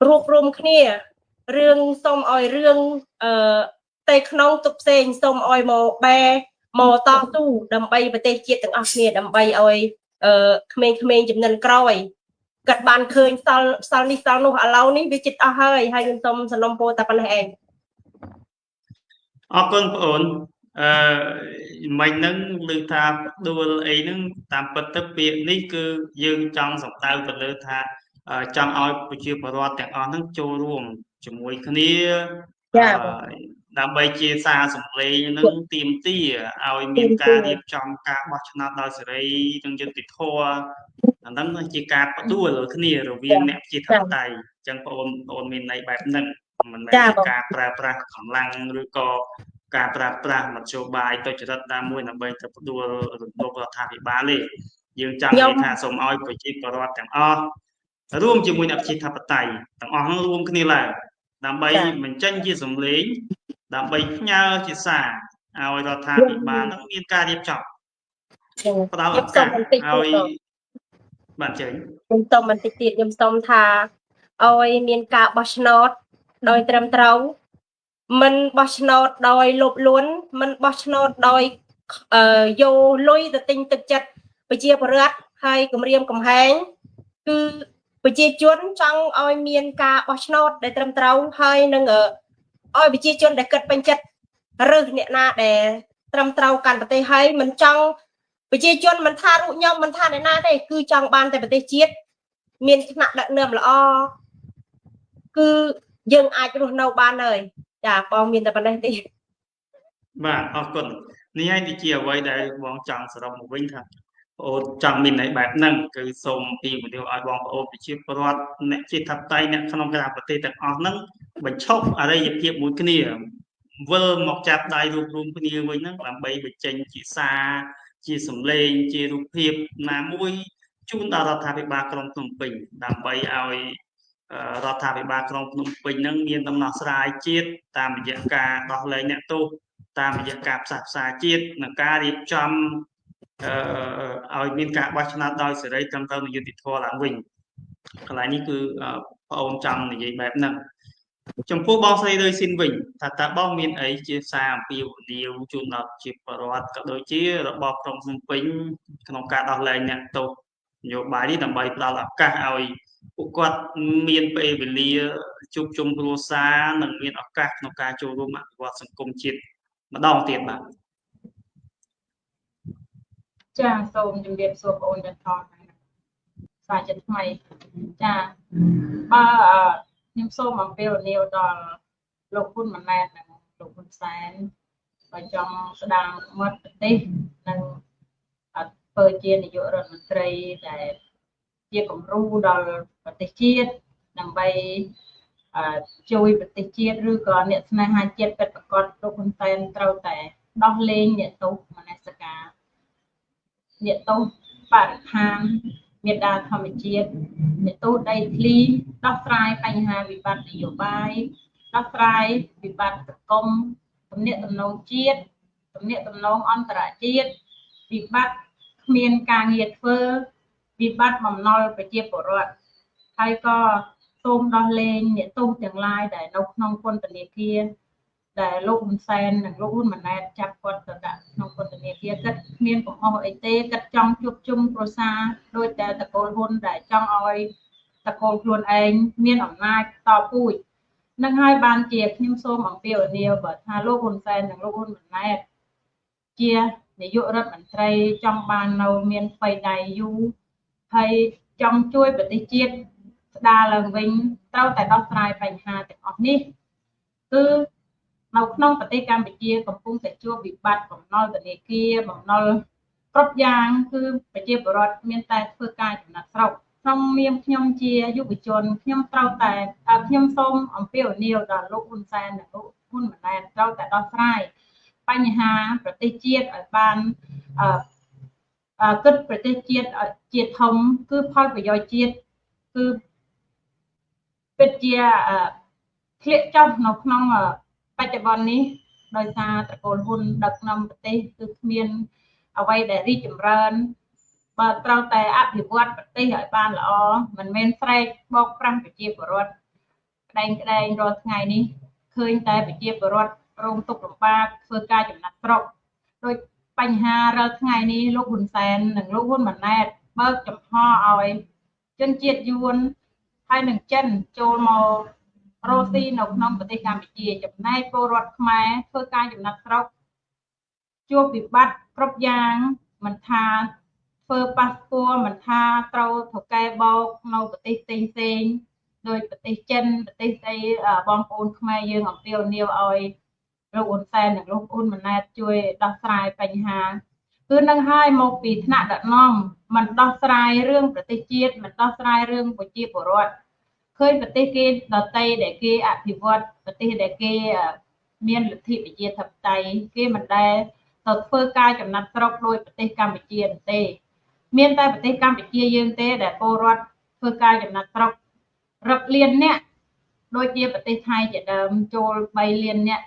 រួបរวมគ្នារឿងសូមឲ្យរឿងតែក្នុងទុកផ្សេងសូមឲ្យមកបែមកតស៊ូដើម្បីប្រទេសជាតិទាំងអស់គ្នាដើម្បីឲ្យក្មេងៗចំនួនក្រោយគាត់បានឃើញសល់សល់នេះសល់នោះឥឡូវនេះវាចិត្តអស់ហើយហើយខ្ញុំសូមសំណុំពរតែប៉ុណ្ណេះឯងអរគុណបងអូនមិញហ្នឹងឮថាដួលអីហ្នឹងតាមពិតទៅពាក្យនេះគឺយើងចង់សំដៅទៅលើថាចង់ឲ្យប្រជាពលរដ្ឋទាំងអស់ហ្នឹងចូលរួមជាមួយគ្នាដើម្បីជាសារសម្លេងនឹងទាមទារឲ្យមានការរៀបចំការបោះឆ្នោតដោយសេរីនិងយុត្តិធម៌អាហ្នឹងជាការផ្ដួលគ្នារវាងអ្នកប្រជាធិបតេយ្យអញ្ចឹងបងអូនមានន័យបែបហ្នឹងមិនមែនជាការប្រើប្រាស់កម្លាំងឬក៏ការប្រើប្រាស់មធ្យោបាយទុច្ចរិតតាមមួយដើម្បីទៅផ្ដួលរំលោភរដ្ឋាភិបាលទេយើងចង់និយាយថាសូមឲ្យប្រជាពលរដ្ឋទាំងអស់រួមជាមួយអ្នកប្រជាធិបតេយ្យទាំងអស់ហ្នឹងរួមគ្នាឡើងដើម្បីបញ្ចេញជាសម្លេងដើម្បីផ្ញើជាសារឲ្យរដ្ឋាភិបាលនឹងមានការរៀបចំផ្ដល់ឱកាសឲ្យបាទចេញខ្ញុំសូមបន្តិចទៀតខ្ញុំសូមថាឲ្យមានការបោះឆ្នោតដោយត្រឹមត្រូវមិនបោះឆ្នោតដោយលោភលន់មិនបោះឆ្នោតដោយយកលុយទៅទិញទឹកចិត្តប្រជាពលរដ្ឋហើយគម្រាមកំហែងគឺប្រជាជនចង់ឲ្យមានការបោះឆ្នោតដែលត្រឹមត្រូវហើយនឹងឲ្យប្រជាជនដែលគិតពេញចិត្តរើសអ្នកណាដែលត្រឹមត្រូវកាន់ប្រទេសហើយមិនចង់ប្រជាជនមិនថារូបខ្ញុំមិនថាអ្នកណាទេគឺចង់បានតែប្រទេសជាតិមានថ្នាក់ដឹកនាំល្អគឺយើងអាចរស់នៅបានហើយចាបងមានតែប៉ុណ្ណេះទេបាទអរគុណនេះហើយជាអ្វីដែលបងចង់សរុបមកវិញថាបងអូនចង់មានន័យបែបហ្នឹងគឺសូមពីមនាលឲ្យបងប្អូនប្រជាពលរដ្ឋអ្នកជាធិបតេយ្យអ្នកក្នុងក្រៅប្រទេសទាំងអស់ហ្នឹងបញ្ឈប់អរិយភាពមួយគ្នាវិលមកចាប់ដៃរួបរួមគ្នាវិញហ្នឹងដើម្បីបញ្ចេញជាសារជាសម្លេងជារូបភាពណាមួយជូនដល់រដ្ឋាភិបាលក្រុងភ្នំពេញដើម្បីឲ្យរដ្ឋាភិបាលក្រុងភ្នំពេញហ្នឹងមានដំណោះស្រាយជាតិតាមរយៈការដោះលែងអ្នកទោសតាមរយៈការផ្សះផ្សាជាតិនិងការរៀបចំឲ្យមានការបោះឆ្នោតដោយសេរីត្រឹមត្រូវនិងយុត្តិធម៌ឡើងវិញកន្លែងនេះគឺបងអូនចង់និយាយបែបហ្នឹងចំពោះបងស្រីរឿយស៊ីនវិញថាតើបងមានអីជាសារអំពាវនាវជូនដល់ជាពលរដ្ឋក៏ដូចជារបបក្រុងភ្នំពេញក្នុងការដោះលែងអ្នកទោសនយោបាយនេះដើម្បីផ្ដល់ឱកាសឲ្យពួកគាត់មានពេលវេលាជួបជុំគ្រួសារនិងមានឱកាសក្នុងការចូលរួមអភិវឌ្ឍសង្គមជាតិម្ដងទៀតបាទចាសូមជម្រាបសួរបងអូនទាំងអស់សាជាថ្មីចាបើខ្ញុំសូមអំពាវនាវដល់លោកហ៊ុនម៉ាណែតនិងលោកហ៊ុនសែនបើចង់ស្ដារមាត់ប្រទេសនិងធ្វើជានាយករដ្ឋមន្ត្រីដែល ជាគំរូដល់ប្រទេសជាតិដើម្បីជួយប្រទេសជាតិឬក៏អ្នកស្នេហាជាតិពិតប្រាកដលោកហ៊ុនសែនត្រូវតែដោះលែងអ្នកទោសមនសិការអ្នកទោសបរិស្ថានមេដាធម្មជាតិអ្នកទោសដីធ្លីដោះស្រាយបញ្ហាវិបត្តិនយោបាយដោះស្រាយវិបត្តិសង្គមទំនាក់ទំនងជាតិទំនាក់ទំនងអន្តរជាតិវិបត្តិគ្មានការងារធ្វើវិបត្តិបំណុលប្រជាពលរដ្ឋហើយក៏សូមដោះលែងអ្នកទោសទាំងឡាយដែលនៅក្នុងពន្ធនាគារដែលលោកហ៊ុនសែននិងលោកហ៊ុនម៉ាណែតចាប់គាត់ទៅដាក់ក្នុងពន្ធនាគារគាត់គ្មានកំហុសអីទេគាត់ចង់ជួបជុំគ្រួសារដោយតែតកូលហ៊ុនដែលចង់ឲ្យតកូលខ្លួនឯងមានអំណាចតពូជនឹងហើយបានជាខ្ញុំសូមអំពាវនាវបើថាលោកហ៊ុនសែននិងលោកហ៊ុនម៉ាណែតជានាយករដ្ឋមន្ត្រីចង់បាននៅមានផ្ទៃដៃយូរហើយចង់ជួយប្រទេសជាតិស្ដារឡើងវិញត្រូវតែដោះស្រាយបញ្ហាទាំងអស់នេះគឺនៅក្នុងប្រទេសកម្ពុជាកំពុងតែជួបវិបត្តិបំណុលធនាគារបំណុលគ្រប់យ៉ាងគឺប្រជាពលរដ្ឋមានតែធ្វើការចំណាត់ស្រុកក្នុងនាមខ្ញុំជាយុវជនខ្ញុំត្រូវតែខ្ញុំសូមអំពាវនាវដល់លោកហ៊ុនសែននិងលោកហ៊ុនម៉ាណែតត្រូវតែដោះស្រាយបញ្ហាប្រទេសជាតិឲ្យបានគិតប្រទេសជាតិជាធំគឺផលប្រយោជន៍ជាតិគឺពិតជាធ្លាក់ចុះនៅក្នុងបច្ចុប្បន្ននេះដោយសារត្រកូលហ៊ុនដឹកនាំប្រទេសគឺគ្មានអ្វីដែលរីកចម្រើនបើត្រូវតែអភិវឌ្ឍប្រទេសឲ្យបានល្អមិនមែនស្រែកបោកប្រាស់ប្រជាពលរដ្ឋក្តែងក្តែងរាល់ថ្ងៃនេះឃើញតែប្រជាពលរដ្ឋរងទុក្ខលំបាកធ្វើការចំណាត់ស្រុកដោយបញ្ហារាល់ថ្ងៃនេះលោកហ៊ុនសែននិងលោកហ៊ុនម៉ាណែតបើកចំហឲ្យជនជាតិយួនហើយនឹងចិនចូលមករកស៊ីនៅក្នុងប្រទេសកម្ពុជាចំណែកពលរដ្ឋខ្មែរធ្វើការចំណាត់ស្រុកជួបវិបត្តិគ្រប់យ៉ាងមិនថាធ្វើប៉ាសពតមិនថាត្រូវថៅកែបោកនៅប្រទេសផ្សេងផ្សេងដោយប្រទេសចិនប្រទេសស្អីបងប្អូនខ្មែរយើងអំពាវនាវឲ្យលោកហ៊ុនសែននិងលោកហ៊ុនម៉ាណែតជួយដោះស្រាយបញ្ហាគឺនឹងហើយមកពីថ្នាក់ដឹកនាំមិនដោះស្រាយរឿងប្រទេសជាតិមិនដោះស្រាយរឿងប្រជាពលរដ្ឋឃើញប្រទេសគេដទៃដែលគេអភិវឌ្ឍប្រទេសដែលគេមានលទ្ធិប្រជាធិបតេយ្យគេមិនដែលទៅធ្វើការចំណាត់ស្រុកដោយប្រទេសកម្ពុជាទេមានតែប្រទេសកម្ពុជាយើងទេដែលពលរដ្ឋធ្វើការចំណាត់ស្រុករាប់លានអ្នកដូចជាប្រទេសថៃជាដើមចូល3លានអ្នក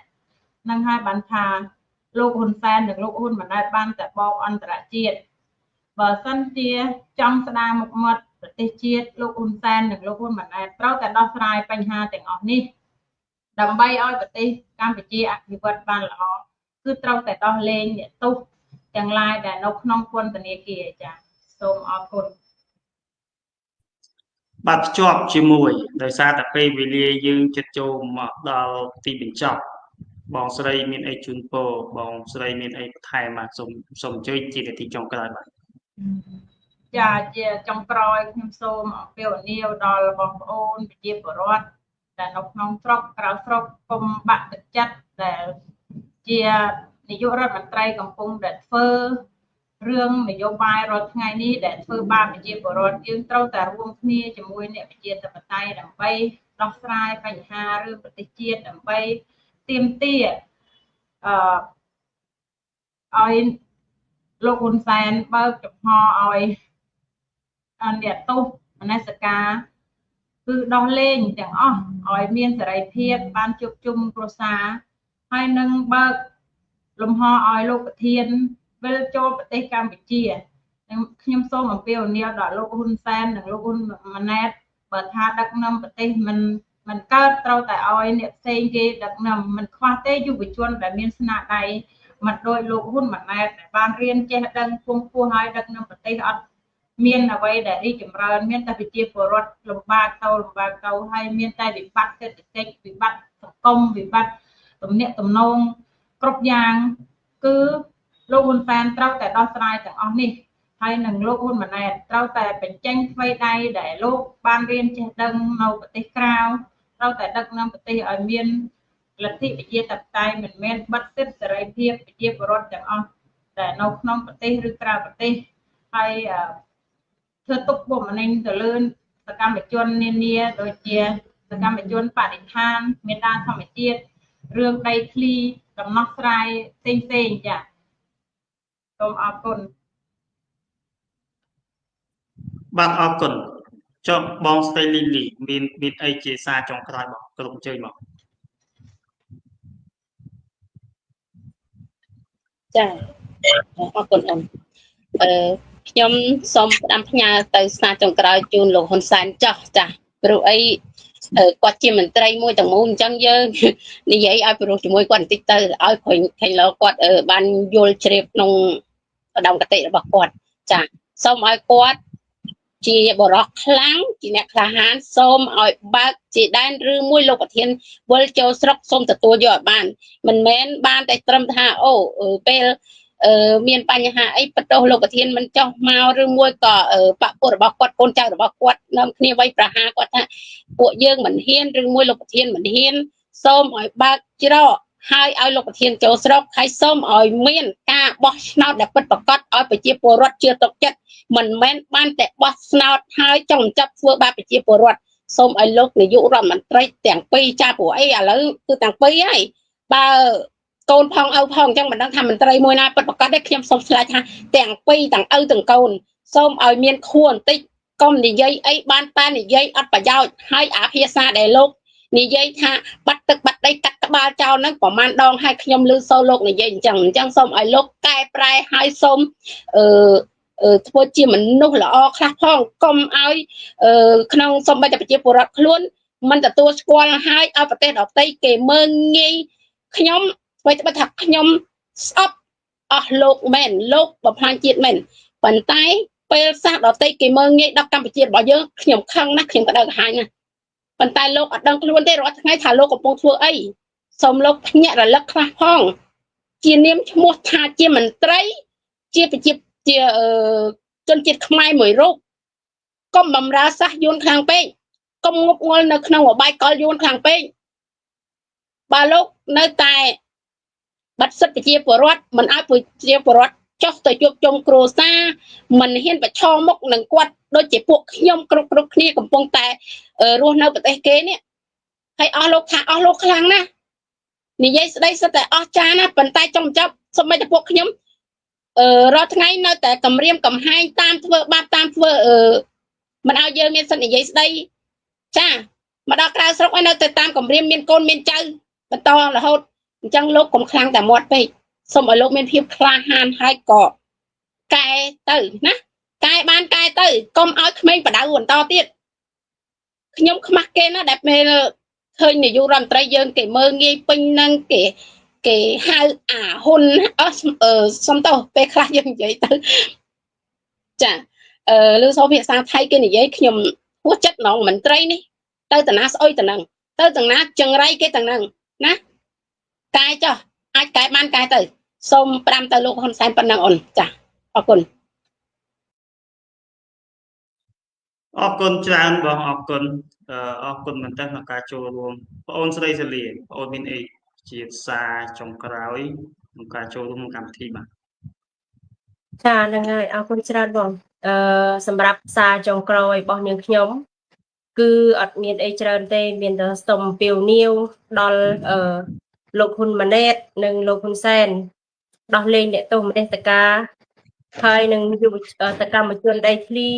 នឹងហើយបានថាលោកហ៊ុនសែននិងលោកហ៊ុនម៉ាណែតបានតែបោកអន្តរជាតិបើសិនជាចង់ស្ដារមុខមាត់ប្រទេសជាតិលោកហ៊ុនសែននិងលោកហ៊ុនម៉ាណែតត្រូវតែដោះស្រាយបញ្ហាទាំងអស់នេះដើម្បីឲ្យប្រទេសកម្ពុជាអភិវឌ្ឍបានល្អគឺត្រូវតែដោះលែងអ្នកទោសទាំងឡាយដែលនៅក្នុងពន្ធនាគារចា៎សូមអរគុណបាទភ្ជាប់ជាមួយដោយសារតែពេលវេលាយើងជិតចូលមកដល់ទីបញ្ចប់បងស្រីមានអីជូនពរបងស្រីមានអីបន្ថែមបាទសូមអញ្ជើញជានាទីចុងក្រោយបាទចាជាចុងក្រោយខ្ញុំសូមអំពាវនាវដល់បងប្អូនប្រជាពលរដ្ឋដែលនៅក្នុងស្រុកក្រៅស្រុកកុំបាក់ទឹកចិត្តដែលជានាយករដ្ឋមន្ត្រីកំពុងតែធ្វើរឿងនយោបាយរាល់ថ្ងៃនេះដែលធ្វើបាបប្រជាពលរដ្ឋយើងត្រូវតែរួមគ្នាជាមួយអ្នកប្រជាធិបតេយ្យដើម្បីដោះស្រាយបញ្ហារឿងប្រទេសជាតិដើម្បីទាមទារឲ្យលោកហ៊ុនសែនបើកចំហឲ្យអ្នកទោសមនសិការគឺដោះលែងទាំងអស់ឲ្យមានសេរីភាពបានជួបជុំគ្រួសារហើយនឹងបើកលំហឲ្យលោកប្រធានវិលចូលប្រទេសកម្ពុជាខ្ញុំសូមអំពាវនាវដល់លោកហ៊ុនសែននិងលោកហ៊ុនម៉ាណែតបើថាដឹកនាំប្រទេសមិនកើតត្រូវតែឲ្យអ្នកផ្សេងគេដឹកនាំមិនខ្វះទេយុវជនដែលមានស្នាដៃមិនដូចលោកហ៊ុនម៉ាណែតដែលបានរៀនចេះដឹងពងពោះហើយដឹកនាំប្រទេសអត់មានអ្វីដែលរីកចម្រើនមានតែប្រជាពលរដ្ឋលំបាកទៅហើយមានតែវិបត្តិសេដ្ឋកិច្ចវិបត្តិសង្គមវិបត្តិទំនាក់ទំនងគ្រប់យ៉ាងគឺលោកហ៊ុនសែនត្រូវតែដោះស្រាយទាំងអស់នេះហើយនឹងលោកហ៊ុនម៉ាណែតត្រូវតែបញ្ចេញថ្មីដៃដែលលោកបានរៀនចេះដឹងនៅប្រទេសក្រៅត្រូវតែដឹកនាំប្រទេសឲ្យមានលទ្ធិប្រជាធិបតេយ្យមិនមែនបិទសិទ្ធិសេរីភាពប្រជាពលរដ្ឋទាំងអស់ដែលនៅក្នុងប្រទេសឬក្រៅប្រទេសហើយ ท ធ្វើទុកបុកម្នេញទៅលើសកម្មជននានាដូចជាសកម្មជនបរិស្ថានមេដាធម្មជាតិរឿងដីធ្លីដំណោះស្រាយផ្សេងផ្សេងចាសូមអរគុណបាទអរគុណចុះបងស្រីលីលីមានអីជាសារចុងក្រោយបងក្រុមជើញមកចាអរគុណអូនខ្ញុំសូមផ្ដាំផ្ញើទៅសារចុងក្រោយជូនលោកហ៊ុនសែនចោះចាព្រោះអីគាត់ជាមន្ត្រីមួយទាំងមូលអញ្ចឹងយើងនិយាយឲ្យព្រោះជាមួយគាត់បន្តិចទៅឲ្យឃើញលោកគាត់បានយល់ជ្រាបក្នុងឧត្តមគតិរបស់គាត់ចាសូមឲ្យគាត់ជាបរិសខ្លាំងជាអ្នកក្លាហានសូមឲ្យបើកជាដែនឬមួយលោកប្រធានវិលចូលស្រុកសូមទទួលយកឲ្យបានមិនមែនបានតែត្រឹមថាអូពេលមានបញ្ហាអីបន្ទោសលោកប្រធានមិនចោះមកឬមួយក៏បពពួករបស់គាត់កូនចៅរបស់គាត់នាំគ្នាវាយប្រហារគាត់ថាពួកយើងមិនហ៊ានឬមួយលោកប្រធានមិនហ៊ានសូមឲ្យបើកច្រកហើយឲ្យលោកប្រធានចូលស្រុកហើយសូមឲ្យមានការបោះឆ្នោតដែលពិតប្រាកដឲ្យប្រជាពលរដ្ឋជឿទុកចិត្តមិនមែនបានតែបោះឆ្នោតហើយចង់ចាប់ធ្វើបាបប្រជាពលរដ្ឋសូមឲ្យលោកនាយករដ្ឋមន្ត្រីទាំងពីរចាព្រោះអីឥឡូវគឺទាំងពីរហើយបើកូនផងឪផងអញ្ចឹងមិនដឹងថាមន្ត្រីមួយណាពិតប្រាកដទេខ្ញុំសូមឆ្លើយថាទាំងពីរទាំងឪទាំងកូនសូមឲ្យមានខួរបន្តិចកុំនិយាយអីបានតែនិយាយអត់ប្រយោជន៍ហើយអាភាសាដែលលោកនិយាយថាបាត់ទឹកបាត់ដីកាត់ក្បាលចោលហ្នឹងប្រហែលដងហើយខ្ញុំឮសូរលោកនិយាយអញ្ចឹងអញ្ចឹងសូមឲ្យលោកកែប្រែហើយសូមធ្វើជាមនុស្សល្អខ្លះផងកុំឲ្យក្នុងសូម្បីតែប្រជាពលរដ្ឋខ្លួនមិនទទួលស្គាល់ហើយឲ្យប្រទេសដទៃគេមើលងាយខ្ញុំអ្វីត្បិតថាខ្ញុំស្អប់អស់លោកមែនលោកបំផ្លាញជាតិមែនប៉ុន្តែពេលសាសដទៃគេមើលងាយដល់កម្ពុជារបស់យើងខ្ញុំខឹងណាស់ខ្ញុំក្តៅក្រហាយណាស់ប៉ុន្តែលោកអត់ដឹងខ្លួនទេរាល់ថ្ងៃថាលោកកំពុងធ្វើអីសូមលោកភ្ញាក់រលឹកខ្លះផងជានាមឈ្មោះថាជាមន្ត្រីជាប្រជាជាជនជាតិខ្មែរមួយរូបកុំបំរើសាសយួនខ្លាំងពេកកុំងប់ងល់នៅក្នុងអបាយកលយួនខ្លាំងពេកបើលោកនៅតែបាត់សិទ្ធិប្រជាពលរដ្ឋមិនឲ្យប្រជាពលរដ្ឋចុះទៅជួបជុំគ្រួសារមិនហ៊ានប្រឈមមុខនឹងគាត់ដូចជាពួកខ្ញុំគ្រប់គ្នាកំពុងតែរស់នៅប្រទេសគេនេះហើយអស់លោកថាអស់លោកខ្លាំងណាស់និយាយស្ដីសិតតែអស់ចាណាប៉ុន្តែចង់ចាប់សូម្បីតែពួកខ្ញុំរាល់ថ្ងៃនៅតែគម្រាមកំហែងតាមធ្វើបាបតាមធ្វើមិនឲ្យយើងមានសិទ្ធិនិយាយស្ដីចាមកដល់ក្រៅស្រុកហើយនៅតែតាមគម្រាមមានកូនមានចៅបន្តរហូតអញ្ចឹងលោកកុំខ្លាំងតែមាត់ពេកសូមឲ្យលោកមានភាពក្លាហានហើយក៏កែទៅណាកែបានកែទៅកុំឲ្យក្មេងបដៅបន្តទៀតខ្ញុំខ្មាស់គេណាដែលពេលឃើញនាយករដ្ឋមន្ត្រីយើងគេមើលងាយពេញនឹងគេហៅអាហ៊ុនអស់សុំទោសពេលខ្លះយើងនិយាយទៅចាឬសូភាសាថៃគេនិយាយខ្ញុំហួសចិត្តហ្មងមន្ត្រីនេះទៅតាណាស្អុយតានឹងទៅតាណាចង្រៃគេតានឹងណាកែចុះអាចកែបានកែទៅសូមផ្ដាំទៅលោកហ៊ុនសែនប៉ុណ្ណឹងអូនចាអរគុណអរគុណច្រើនបងអរគុណអរគុណមែនតើក្នុងការចូលរួមបងអូនស្រីសាលាបងអូនមានអីជាសារចុងក្រោយក្នុងការចូលរួមក្នុងកម្មវិធីបាទចាហ្នឹងហើយអរគុណច្រើនបងសម្រាប់សារចុងក្រោយរបស់នាងខ្ញុំគឺអត់មានអីច្រើនទេមានតែសូមពាវនាវដល់លោកហ៊ុនម៉ាណែតនិងលោកហ៊ុនសែនដោះលែងអ្នកទោសមនសិការហើយនឹងយុវសកម្មជនដីធ្លី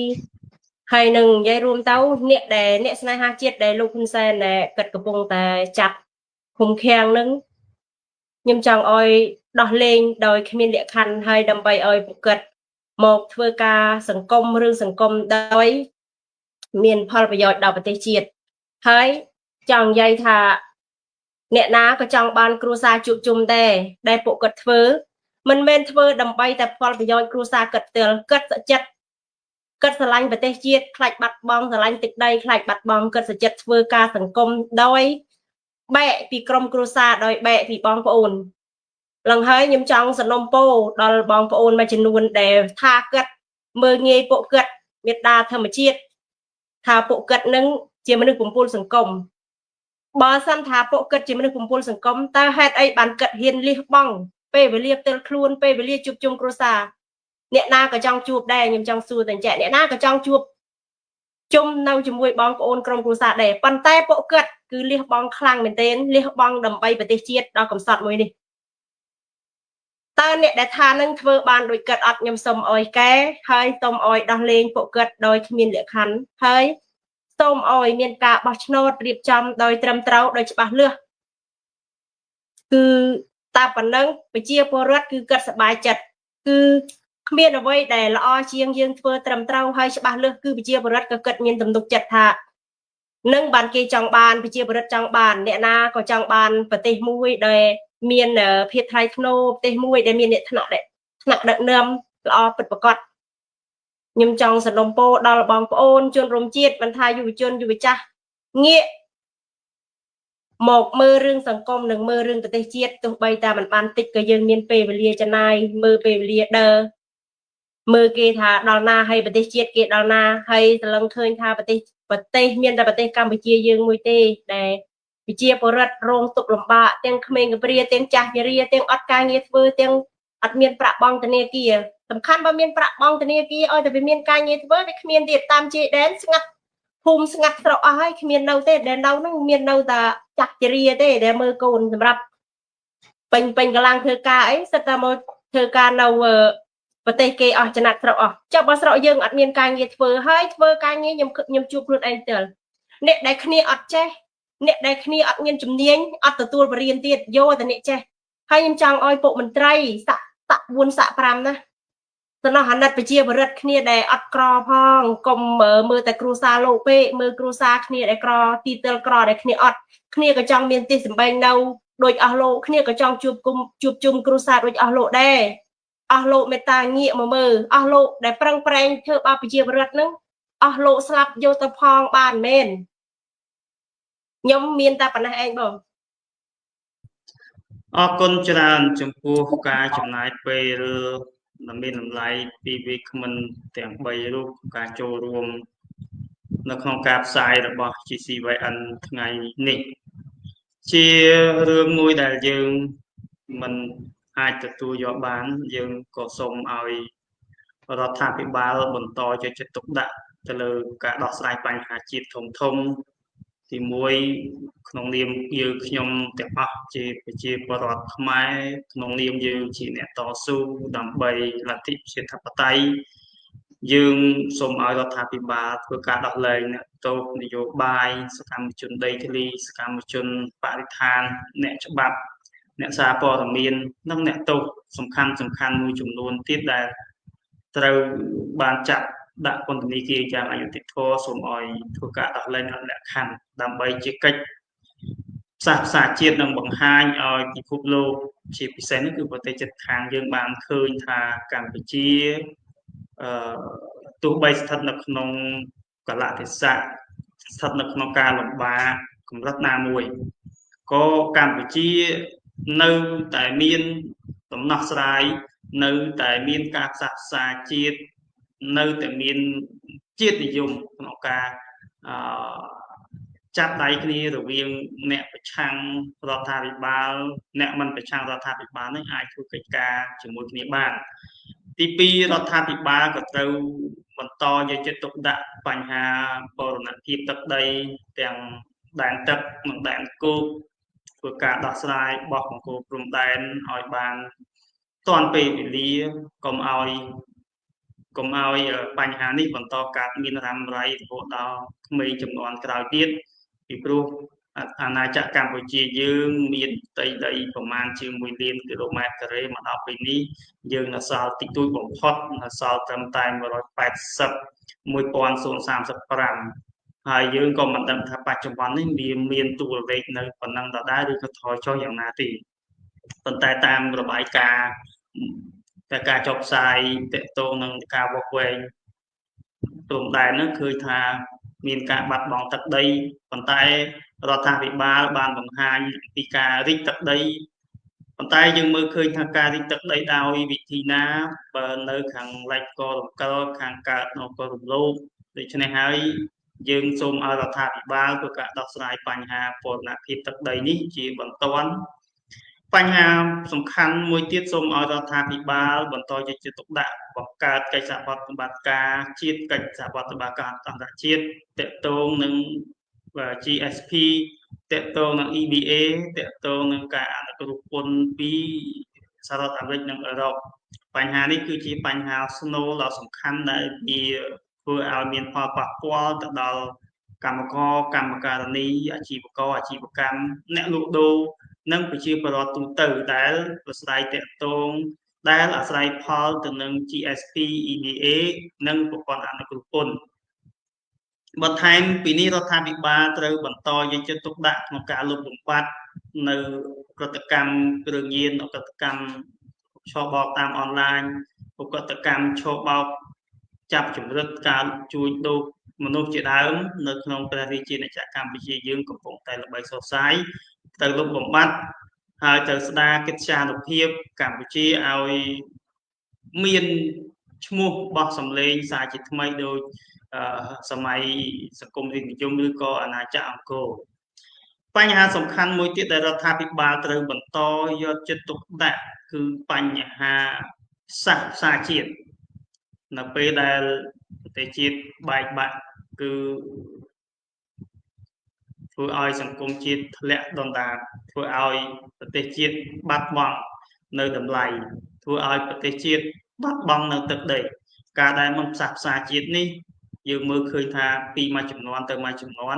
ហើយនឹងនិយាយរួមទៅអ្នកដែលអ្នកស្នេហាជាតិដែលលោកហ៊ុនសែនដែលគាត់កំពុងតែចាប់ឃុំឃាំងនឹងខ្ញុំចង់ឲ្យដោះលែងដោយគ្មានលក្ខខណ្ឌហើយដើម្បីឲ្យពួកគាត់មកធ្វើការសង្គមរឿងសង្គមដោយមានផលប្រយោជន៍ដល់ប្រទេសជាតិហើយចង់និយាយថាអ្នកណាក៏ចង់បានគ្រួសារជួបជុំដែរដែលពួកគាត់ធ្វើមិនមែនធ្វើដើម្បីតែផលប្រយោជន៍គ្រួសារគាត់ផ្ទាល់គាត់សចិត្តគាត់ស្រឡាញ់ប្រទេសជាតិខ្លាចបាត់បង់ស្រឡាញ់ទឹកដីខ្លាចបាត់បង់គាត់សចិត្តធ្វើការសង្គមដោយបែកពីក្រុមគ្រួសារដោយបែកពីបងប្អូនឡើងហើយខ្ញុំចង់សំណូមពរដល់បងប្អូនមួយចំនួនដែលថាគាត់មើលងាយពួកគាត់មេត្តាធម្មជាតិថាពួកគាត់នឹងជាមនុស្សពំពូលសង្គមបើសិនថាពួកគាត់ជាមនុស្សពំពូលសង្គមតើហេតុអីបានគាត់ហ៊ានលះបង់ពេលវេលាផ្ទាល់ខ្លួនពេលវេលាជួបជុំគ្រួសារ អ្នកណាក៏ចង់ជួបដែរខ្ញុំចង់សួរតែចេះអ្នកណាក៏ចង់ជួបជុំនៅជាមួយបងប្អូនក្រុមគ្រួសារដែរប៉ុន្តែពួកគាត់គឺលះបង់ខ្លាំងមែនទែនលះបង់ដើម្បីប្រទេសជាតិដ៏កំសត់មួយនេះតើអ្នកដែលថានឹងធ្វើបានដូចគាត់អត់ខ្ញុំសូមអោយកែហើយសូមអោយដោះលែងពួកគាត់ដោយគ្មានលក្ខខណ្ឌហើយសូមអោយមានការបោះឆ្នោតរៀបចំដោយត្រឹមត្រូវដោយច្បាស់លាស់គឺតែប៉ុណ្ណឹងប្រជាពលរដ្ឋគឺគាត់សប្បាយចិត្តគឺគ្មានអ្វីដែលល្អជាងយើងធ្វើត្រឹមត្រូវហើយច្បាស់លាស់គឺប្រជាពលរដ្ឋក៏គាត់មានទំនុកចិត្តថានឹងបានគេចង់បានប្រជាពលរដ្ឋចង់បានអ្នកណាក៏ចង់បានប្រទេសមួយដែលមានភាពថ្លៃថ្នូរប្រទេសមួយដែលមានអ្នកថ្នាក់ដឹកនាំល្អពិតប្រាកដខ្ញុំចង់សំណូមពរដល់បងប្អូនជនរួមជាតិមិនថាយុវជនយុវចាស់ងាកមកមើលរឿងសង្គមនិងមើលរឿងប្រទេសជាតិទោះបីតែមិនបានតិចក៏យើងមានពេលវេលាចំណាយមើលពេលវេលាដើរមើលគេថាដល់ណាហើយប្រទេសជាតិគេដល់ណាហើយសន្លឹងឃើញថាប្រទេសមានតែប្រទេសកម្ពុជាយើងមួយទេដែលប្រជាពលរដ្ឋរងទុក្ខលំបាកទាំងក្មេងកំព្រាទាំងចាស់ជរាទាំងអត់ការងារធ្វើទាំងអត់មានប្រាក់បង់ធនាគារសំខាន់បើមានប្រាក់បង់ធនាគារឲ្យតែវាមានការងារធ្វើវាគ្មានទៀតតាមជាដែនស្ងាត់ភូមិស្ងាត់ស្រុកអស់ហើយគ្មាននៅទេដែលនៅហ្នឹងមាននៅតែចាស់ជរាទេដែលមើលកូនសម្រាប់ពេញពេញកម្លាំងធ្វើការអីសិតតែមកធ្វើការនៅប្រទេសគេអស់ចំណាត់ស្រុកអស់ចុះបើស្រុកយើងអត់មានការងារធ្វើហើយធ្វើការងារខ្ញុំជួបខ្លួនឯងផ្ទាល់អ្នកដែលគ្នាអត់ចេះអ្នកដែលគ្នាអត់មានជំនាញអត់ទទួលបរិញ្ញាទៀតយកតែអ្នកចេះហើយខ្ញុំចង់ឲ្យពួកមន្ត្រីស័ក4ស័ក5ណាសំណោះអាណិតប្រជាពលរដ្ឋគ្នាដែលអត់ក្រផងកុំមើលតែគ្រួសារលោកពេកមើលគ្រួសារគ្នាដែលក្រទីទិលក្រដែលគ្នាអត់គ្នាក៏ចង់មានទីសម្បែងនៅដូចអស់លោកគ្នាក៏ចង់ជួបជុំគ្រួសារដូចអស់លោកដែរអស់លោកមេត្តាងាកមកមើលអស់លោកដែលប្រឹងប្រែងធ្វើបាបប្រជាពលរដ្ឋហ្នឹងអស់លោកស្លាប់យកទៅផងបានមែនខ្ញុំមានតែប៉ុណ្ណេះឯងបងអរគុណច្រើនចំពោះការចំណាយពេលដ៏មានតម្លៃពីវាគ្មិនទាំង3រូបការចូលរួមនៅក្នុងការផ្សាយរបស់ GCYN ថ្ងៃនេះជារឿងមួយដែលយើងមិនអាចទទួលយកបានយើងក៏សូមឲ្យរដ្ឋាភិបាលបន្តយកចិត្តទុកដាក់ទៅលើការដោះស្រាយបញ្ហាជាតិធំធំទី1ក្នុងនាមយើងខ្ញុំទាំងអស់ជាប្រជាពលរដ្ឋខ្មែរក្នុងនាមយើងជាអ្នកតស៊ូដើម្បីលទ្ធិប្រជាធិបតេយ្យយើងសូមឲ្យរដ្ឋាភិបាលធ្វើការដោះលែងអ្នកទោសនយោបាយសកម្មជនដីធ្លីសកម្មជនបរិស្ថានអ្នកច្បាប់អ្នកសារព័ត៌មាននិងអ្នកទោសសំខាន់មួយចំនួនទៀតដែលត្រូវបានចាប់ដាក់ពន្ធនាគារយ៉ាងអយុត្តិធម៌សូមឲ្យធ្វើការដោះលែងអត់លក្ខខណ្ឌដើម្បីជាកិច្ចផ្សះផ្សាជាតិនិងបង្ហាញឲ្យពិភពលោកជាពិសេសនេះគឺប្រទេសជិតខាងយើងបានឃើញថាកម្ពុជាទោះបីស្ថិតនៅក្នុងកលៈទេសៈស្ថិតនៅក្នុងការលំបាកកម្រិតណាមួយក៏កម្ពុជានៅតែមានដំណោះស្រាយនៅតែមានការផ្សះផ្សាជាតិនៅតែមានជាតិនិយមក្នុងការចាប់ដៃគ្នារវាងអ្នកប្រឆាំងរដ្ឋាភិបាលអ្នកមិនប្រឆាំងរដ្ឋាភិបាលនឹងអាចធ្វើកិច្ចការជាមួយគ្នាបានទី2រដ្ឋាភិបាលក៏ត្រូវបន្តយកចិត្តទុកដាក់បញ្ហាបូរណភាពទឹកដីទាំងដែនទឹកនិងដែនគោកធ្វើការដោះស្រាយបោះបង្គោលព្រំដែនឲ្យបានទាន់ពេលវេលាកុំឲ្យបញ្ហានេះបន្តកើតមានរ៉ាំរ៉ៃរហូតដល់ក្មេងជំនាន់ក្រោយទៀតពីព្រោះអាណាចក្រកម្ពុជាយើងមានផ្ទៃដីប្រមាណជា1លានគីឡូម៉ែត្រការ៉េមកដល់ពេលនេះយើងនៅសល់តិចតួចបំផុតនៅសល់ត្រឹមតែ180 1035ហើយយើងក៏មិនដឹងថាបច្ចុប្បន្ននេះវាមានតួលេខនៅប៉ុណ្ណឹងដដែលឬក៏ថយចុះយ៉ាងណាទេប៉ុន្តែតាមរបាយការណ៍តែការចុះផ្សាយតកតងនឹងការវាស់វែងព្រំដែននោះឃើញថាមានការបាត់បង់ទឹកដីប៉ុន្តែរដ្ឋាភិបាលបានបង្ហាញពីការរីកទឹកដីប៉ុន្តែយើងមើលឃើញថាការរីកទឹកដីដោយវិធីណាបើនៅខាងលិចក៏រំកិលខាងកើតនៅក៏រំលោភដូច្នេះហើយយើងសូមឲ្យរដ្ឋាភិបាលធ្វើការដោះស្រាយបញ្ហាបូរណភាពទឹកដីនេះជាបន្ទាន់ បញ្ហាសំខាន់មួយទៀតសូមឲ្យរដ្ឋាភិបាលបន្តយកចិត្តទុកដាក់បង្កើតកិច្ចសហប្រតិបត្តិការជាតិកិច្ចសហប្រតិបត្តិការអន្តរជាតិទាក់ទងនឹង GSP ទាក់ទងនឹង EBA ទាក់ទងនឹងការអនុគ្រោះពន្ធពីសហរដ្ឋអាមេរិកនិងអឺរ៉ុបបញ្ហានេះគឺជាបញ្ហាស្នូលដ៏សំខាន់ដែលវាធ្វើឲ្យមានផលប៉ះពាល់ទៅដល់កម្មករកម្មការិនីអាជីវករអាជីវកម្មអ្នកលក់ដូរនិងប្រជាពលរដ្ឋទូទៅដែលប្រស្រ័យទាក់ទងដែលអាស្រ័យផលទៅនឹង GSP EBA និងប្រព័ន្ធអនុគ្រោះពន្ធបន្ថែមពីនេះរដ្ឋាភិបាលត្រូវបន្តយកចិត្តទុកដាក់ក្នុងការលុបបំបាត់នៅប្រតិកម្មគ្រឿងញៀនឧក្រិដ្ឋកម្មឆបោកតាមអនឡាញឧក្រិដ្ឋកម្មឆបោកចាប់ជំរិតការជួញដូរមនុស្សជាដើមនៅក្នុងព្រះរាជាណាចក្រកម្ពុជាយើងកំពុងតែល្បីសុសសាយត្រូវលុបបំបាត់ហើយត្រូវស្ដារកិត្យានុភាពកម្ពុជាឲ្យមានឈ្មោះបោះសម្លេងសារជាថ្មីដោយសម័យសង្គមរាស្ត្រនិយមឬក៏អាណាចក្រអង្គរបញ្ហាសំខាន់មួយទៀតដែលរដ្ឋាភិបាលត្រូវបន្តយកចិត្តទុកដាក់គឺបញ្ហាសាសផ្សារជាតិនៅពេលដែលប្រទេសជាតិបែកបាក់គឺធ្វើឲ្យសង្គមជាតិធ្លាក់ដុនដាបធ្វើឲ្យប្រទេសជាតិបាត់បង់នៅតម្លៃធ្វើឲ្យប្រទេសជាតិបាត់បង់នៅទឹកដីការដែលមិនផ្សះផ្សាជាតិនេះយើងមើលឃើញថាពីមួយចំនួនទៅមួយចំនួន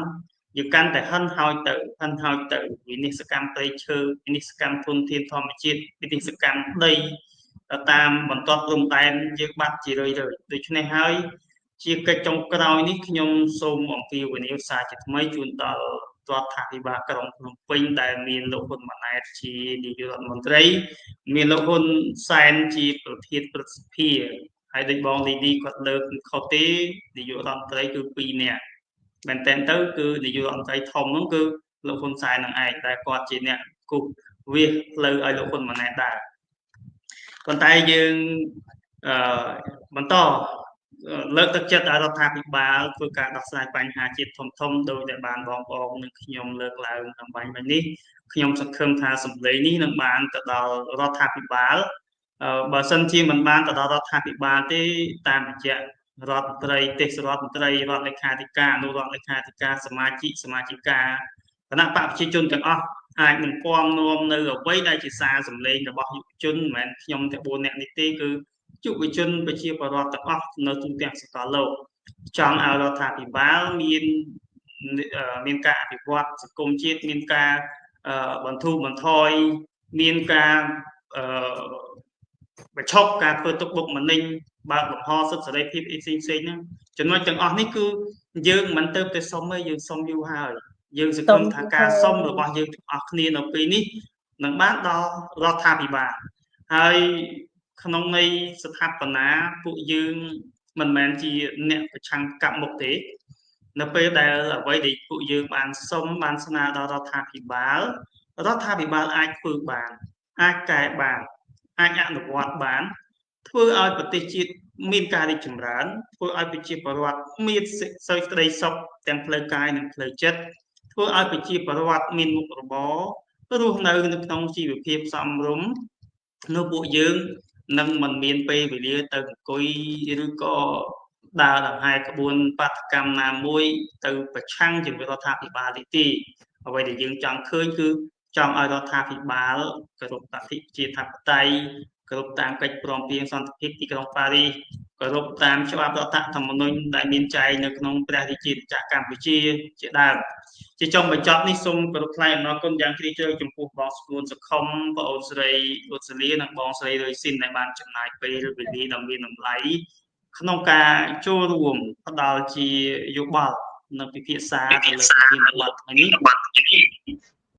យើងកាន់តែហិនហោចទៅហិនហោចទៅវិនិស្សកម្មព្រៃឈើវិនិស្សកម្មធនធានធម្មជាតិវិនិស្សកម្មដីតាមបន្ទាត់ព្រំដែនយើងបាត់ជារឿយៗដូច្នេះហើយជាកិច្ចចុងក្រោយនេះខ្ញុំសូមអំពាវនាវសារជាថ្មីជូនដល់រដ្ឋាភិបាលក្រុងភ្នំពេញដែលមានលោកហ៊ុនម៉ាណែតជានាយករដ្ឋមន្ត្រីមានលោកហ៊ុនសែនជាប្រធានព្រឹទ្ធសភាហើយដូចបងលីឌីគាត់លើកខុសទេនាយករដ្ឋមន្ត្រីគឺ2នាក់មែនតើទៅគឺនាយករដ្ឋមន្ត្រីធំនោះគឺលោកហ៊ុនសែននឹងឯងដែលគាត់ជាអ្នកគូសវាសផ្លូវឲ្យលោកហ៊ុនម៉ាណែតដែរប៉ុន្តែយើងបន្តលើកទឹកចិត្តឲ្យរដ្ឋាភិបាលធ្វើការដោះស្រាយបញ្ហាជាតិធំធំដោយដែលបានបងប្អូននិងខ្ញុំលើកឡើងអំបញ្ញមិញនេះខ្ញុំសង្ឃឹមថាសម្លេងនេះនឹងបានទៅដល់រដ្ឋាភិបាលបើសិនជាមិនបានទៅដល់រដ្ឋាភិបាលទេតាមរយៈរដ្ឋមន្ត្រីទេសរដ្ឋមន្ត្រីរដ្ឋលេខាធិការអនុរដ្ឋលេខាធិការសមាជិកសមាជិកាគណៈបកប្រជាជនទាំងអស់អាចនឹងពំនាំនៅអ្វីដែលជាសារសម្លេងរបស់យុវជនមិនមែនខ្ញុំតែ4នាក់នេះទេគឺយុវជនប្រជាពលរដ្ឋទាំងអស់នៅទូទាំងសកលលោកចង់ឲ្យរដ្ឋាភិបាលមានការអភិវឌ្ឍសង្គមជាតិមានការបន្ធូរបន្ថយមានការបញ្ឈប់ការធ្វើទុកបុកម្នេញបើកលំហសិទ្ធិសេរីភាពអីផ្សេងផ្សេងហ្នឹងចំណុចទាំងអស់នេះគឺយើងមិនទៅតែសុំទេយើងសុំយូរហើយយើងសង្ឃឹមថាការសុំរបស់យើងទាំងអស់គ្នានៅពេលនេះនឹងបានដល់រដ្ឋាភិបាលហើយក្នុងន័យស្ថាបនាពួកយើងមិនមែនជាអ្នកប្រឆាំងកាប់មុខទេនៅពេលដែលអ្វីដែលពួកយើងបានសុំបានស្នើដល់រដ្ឋាភិបាលរដ្ឋាភិបាលអាចធ្វើបានអាចកែបានអាចអនុវត្តបានធ្វើឲ្យប្រទេសជាតិមានការរីកចម្រើនធ្វើឲ្យប្រជាពលរដ្ឋមានសេចក្តីសុខទាំងផ្លូវកាយនិងផ្លូវចិត្តធ្វើឲ្យប្រជាពលរដ្ឋមានមុខរបររស់នៅក្នុងជីវភាពសមរម្យនោះពួកយើងនឹងមិនមានពេលវេលាទៅអង្គុយឬក៏ដើរដង្ហែក្បួនបាតុកម្មណាមួយទៅប្រឆាំងជាមួយរដ្ឋាភិបាលនេះទេអ្វីដែលយើងចង់ឃើញគឺចង់ឲ្យរដ្ឋាភិបាលគោរពលទ្ធិប្រជាធិបតេយ្យគោរពតាមកិច្ចព្រមព្រៀងសន្តិភាពទីក្រុងប៉ារីសគោរពតាមច្បាប់រដ្ឋធម្មនុញ្ញដែលមានចែងនៅក្នុងព្រះរាជាណាចក្រកម្ពុជាជាដើមជាចុងបញ្ចប់នេះសូមគោរពថ្លែងអំណរគុណយ៉ាងជ្រាលជ្រៅចំពោះបងស្ងួនសុខុមបងអូនស្រីអ៊ុតសាលានិងបងស្រីរុយស៊ីនដែលបានចំណាយពេលវេលាដ៏មានតម្លៃក្នុងការចូលរួមផ្ដល់ជាយោបល់និងពិភាក្សាទៅលើប្រធានបទថ្ងៃនេះ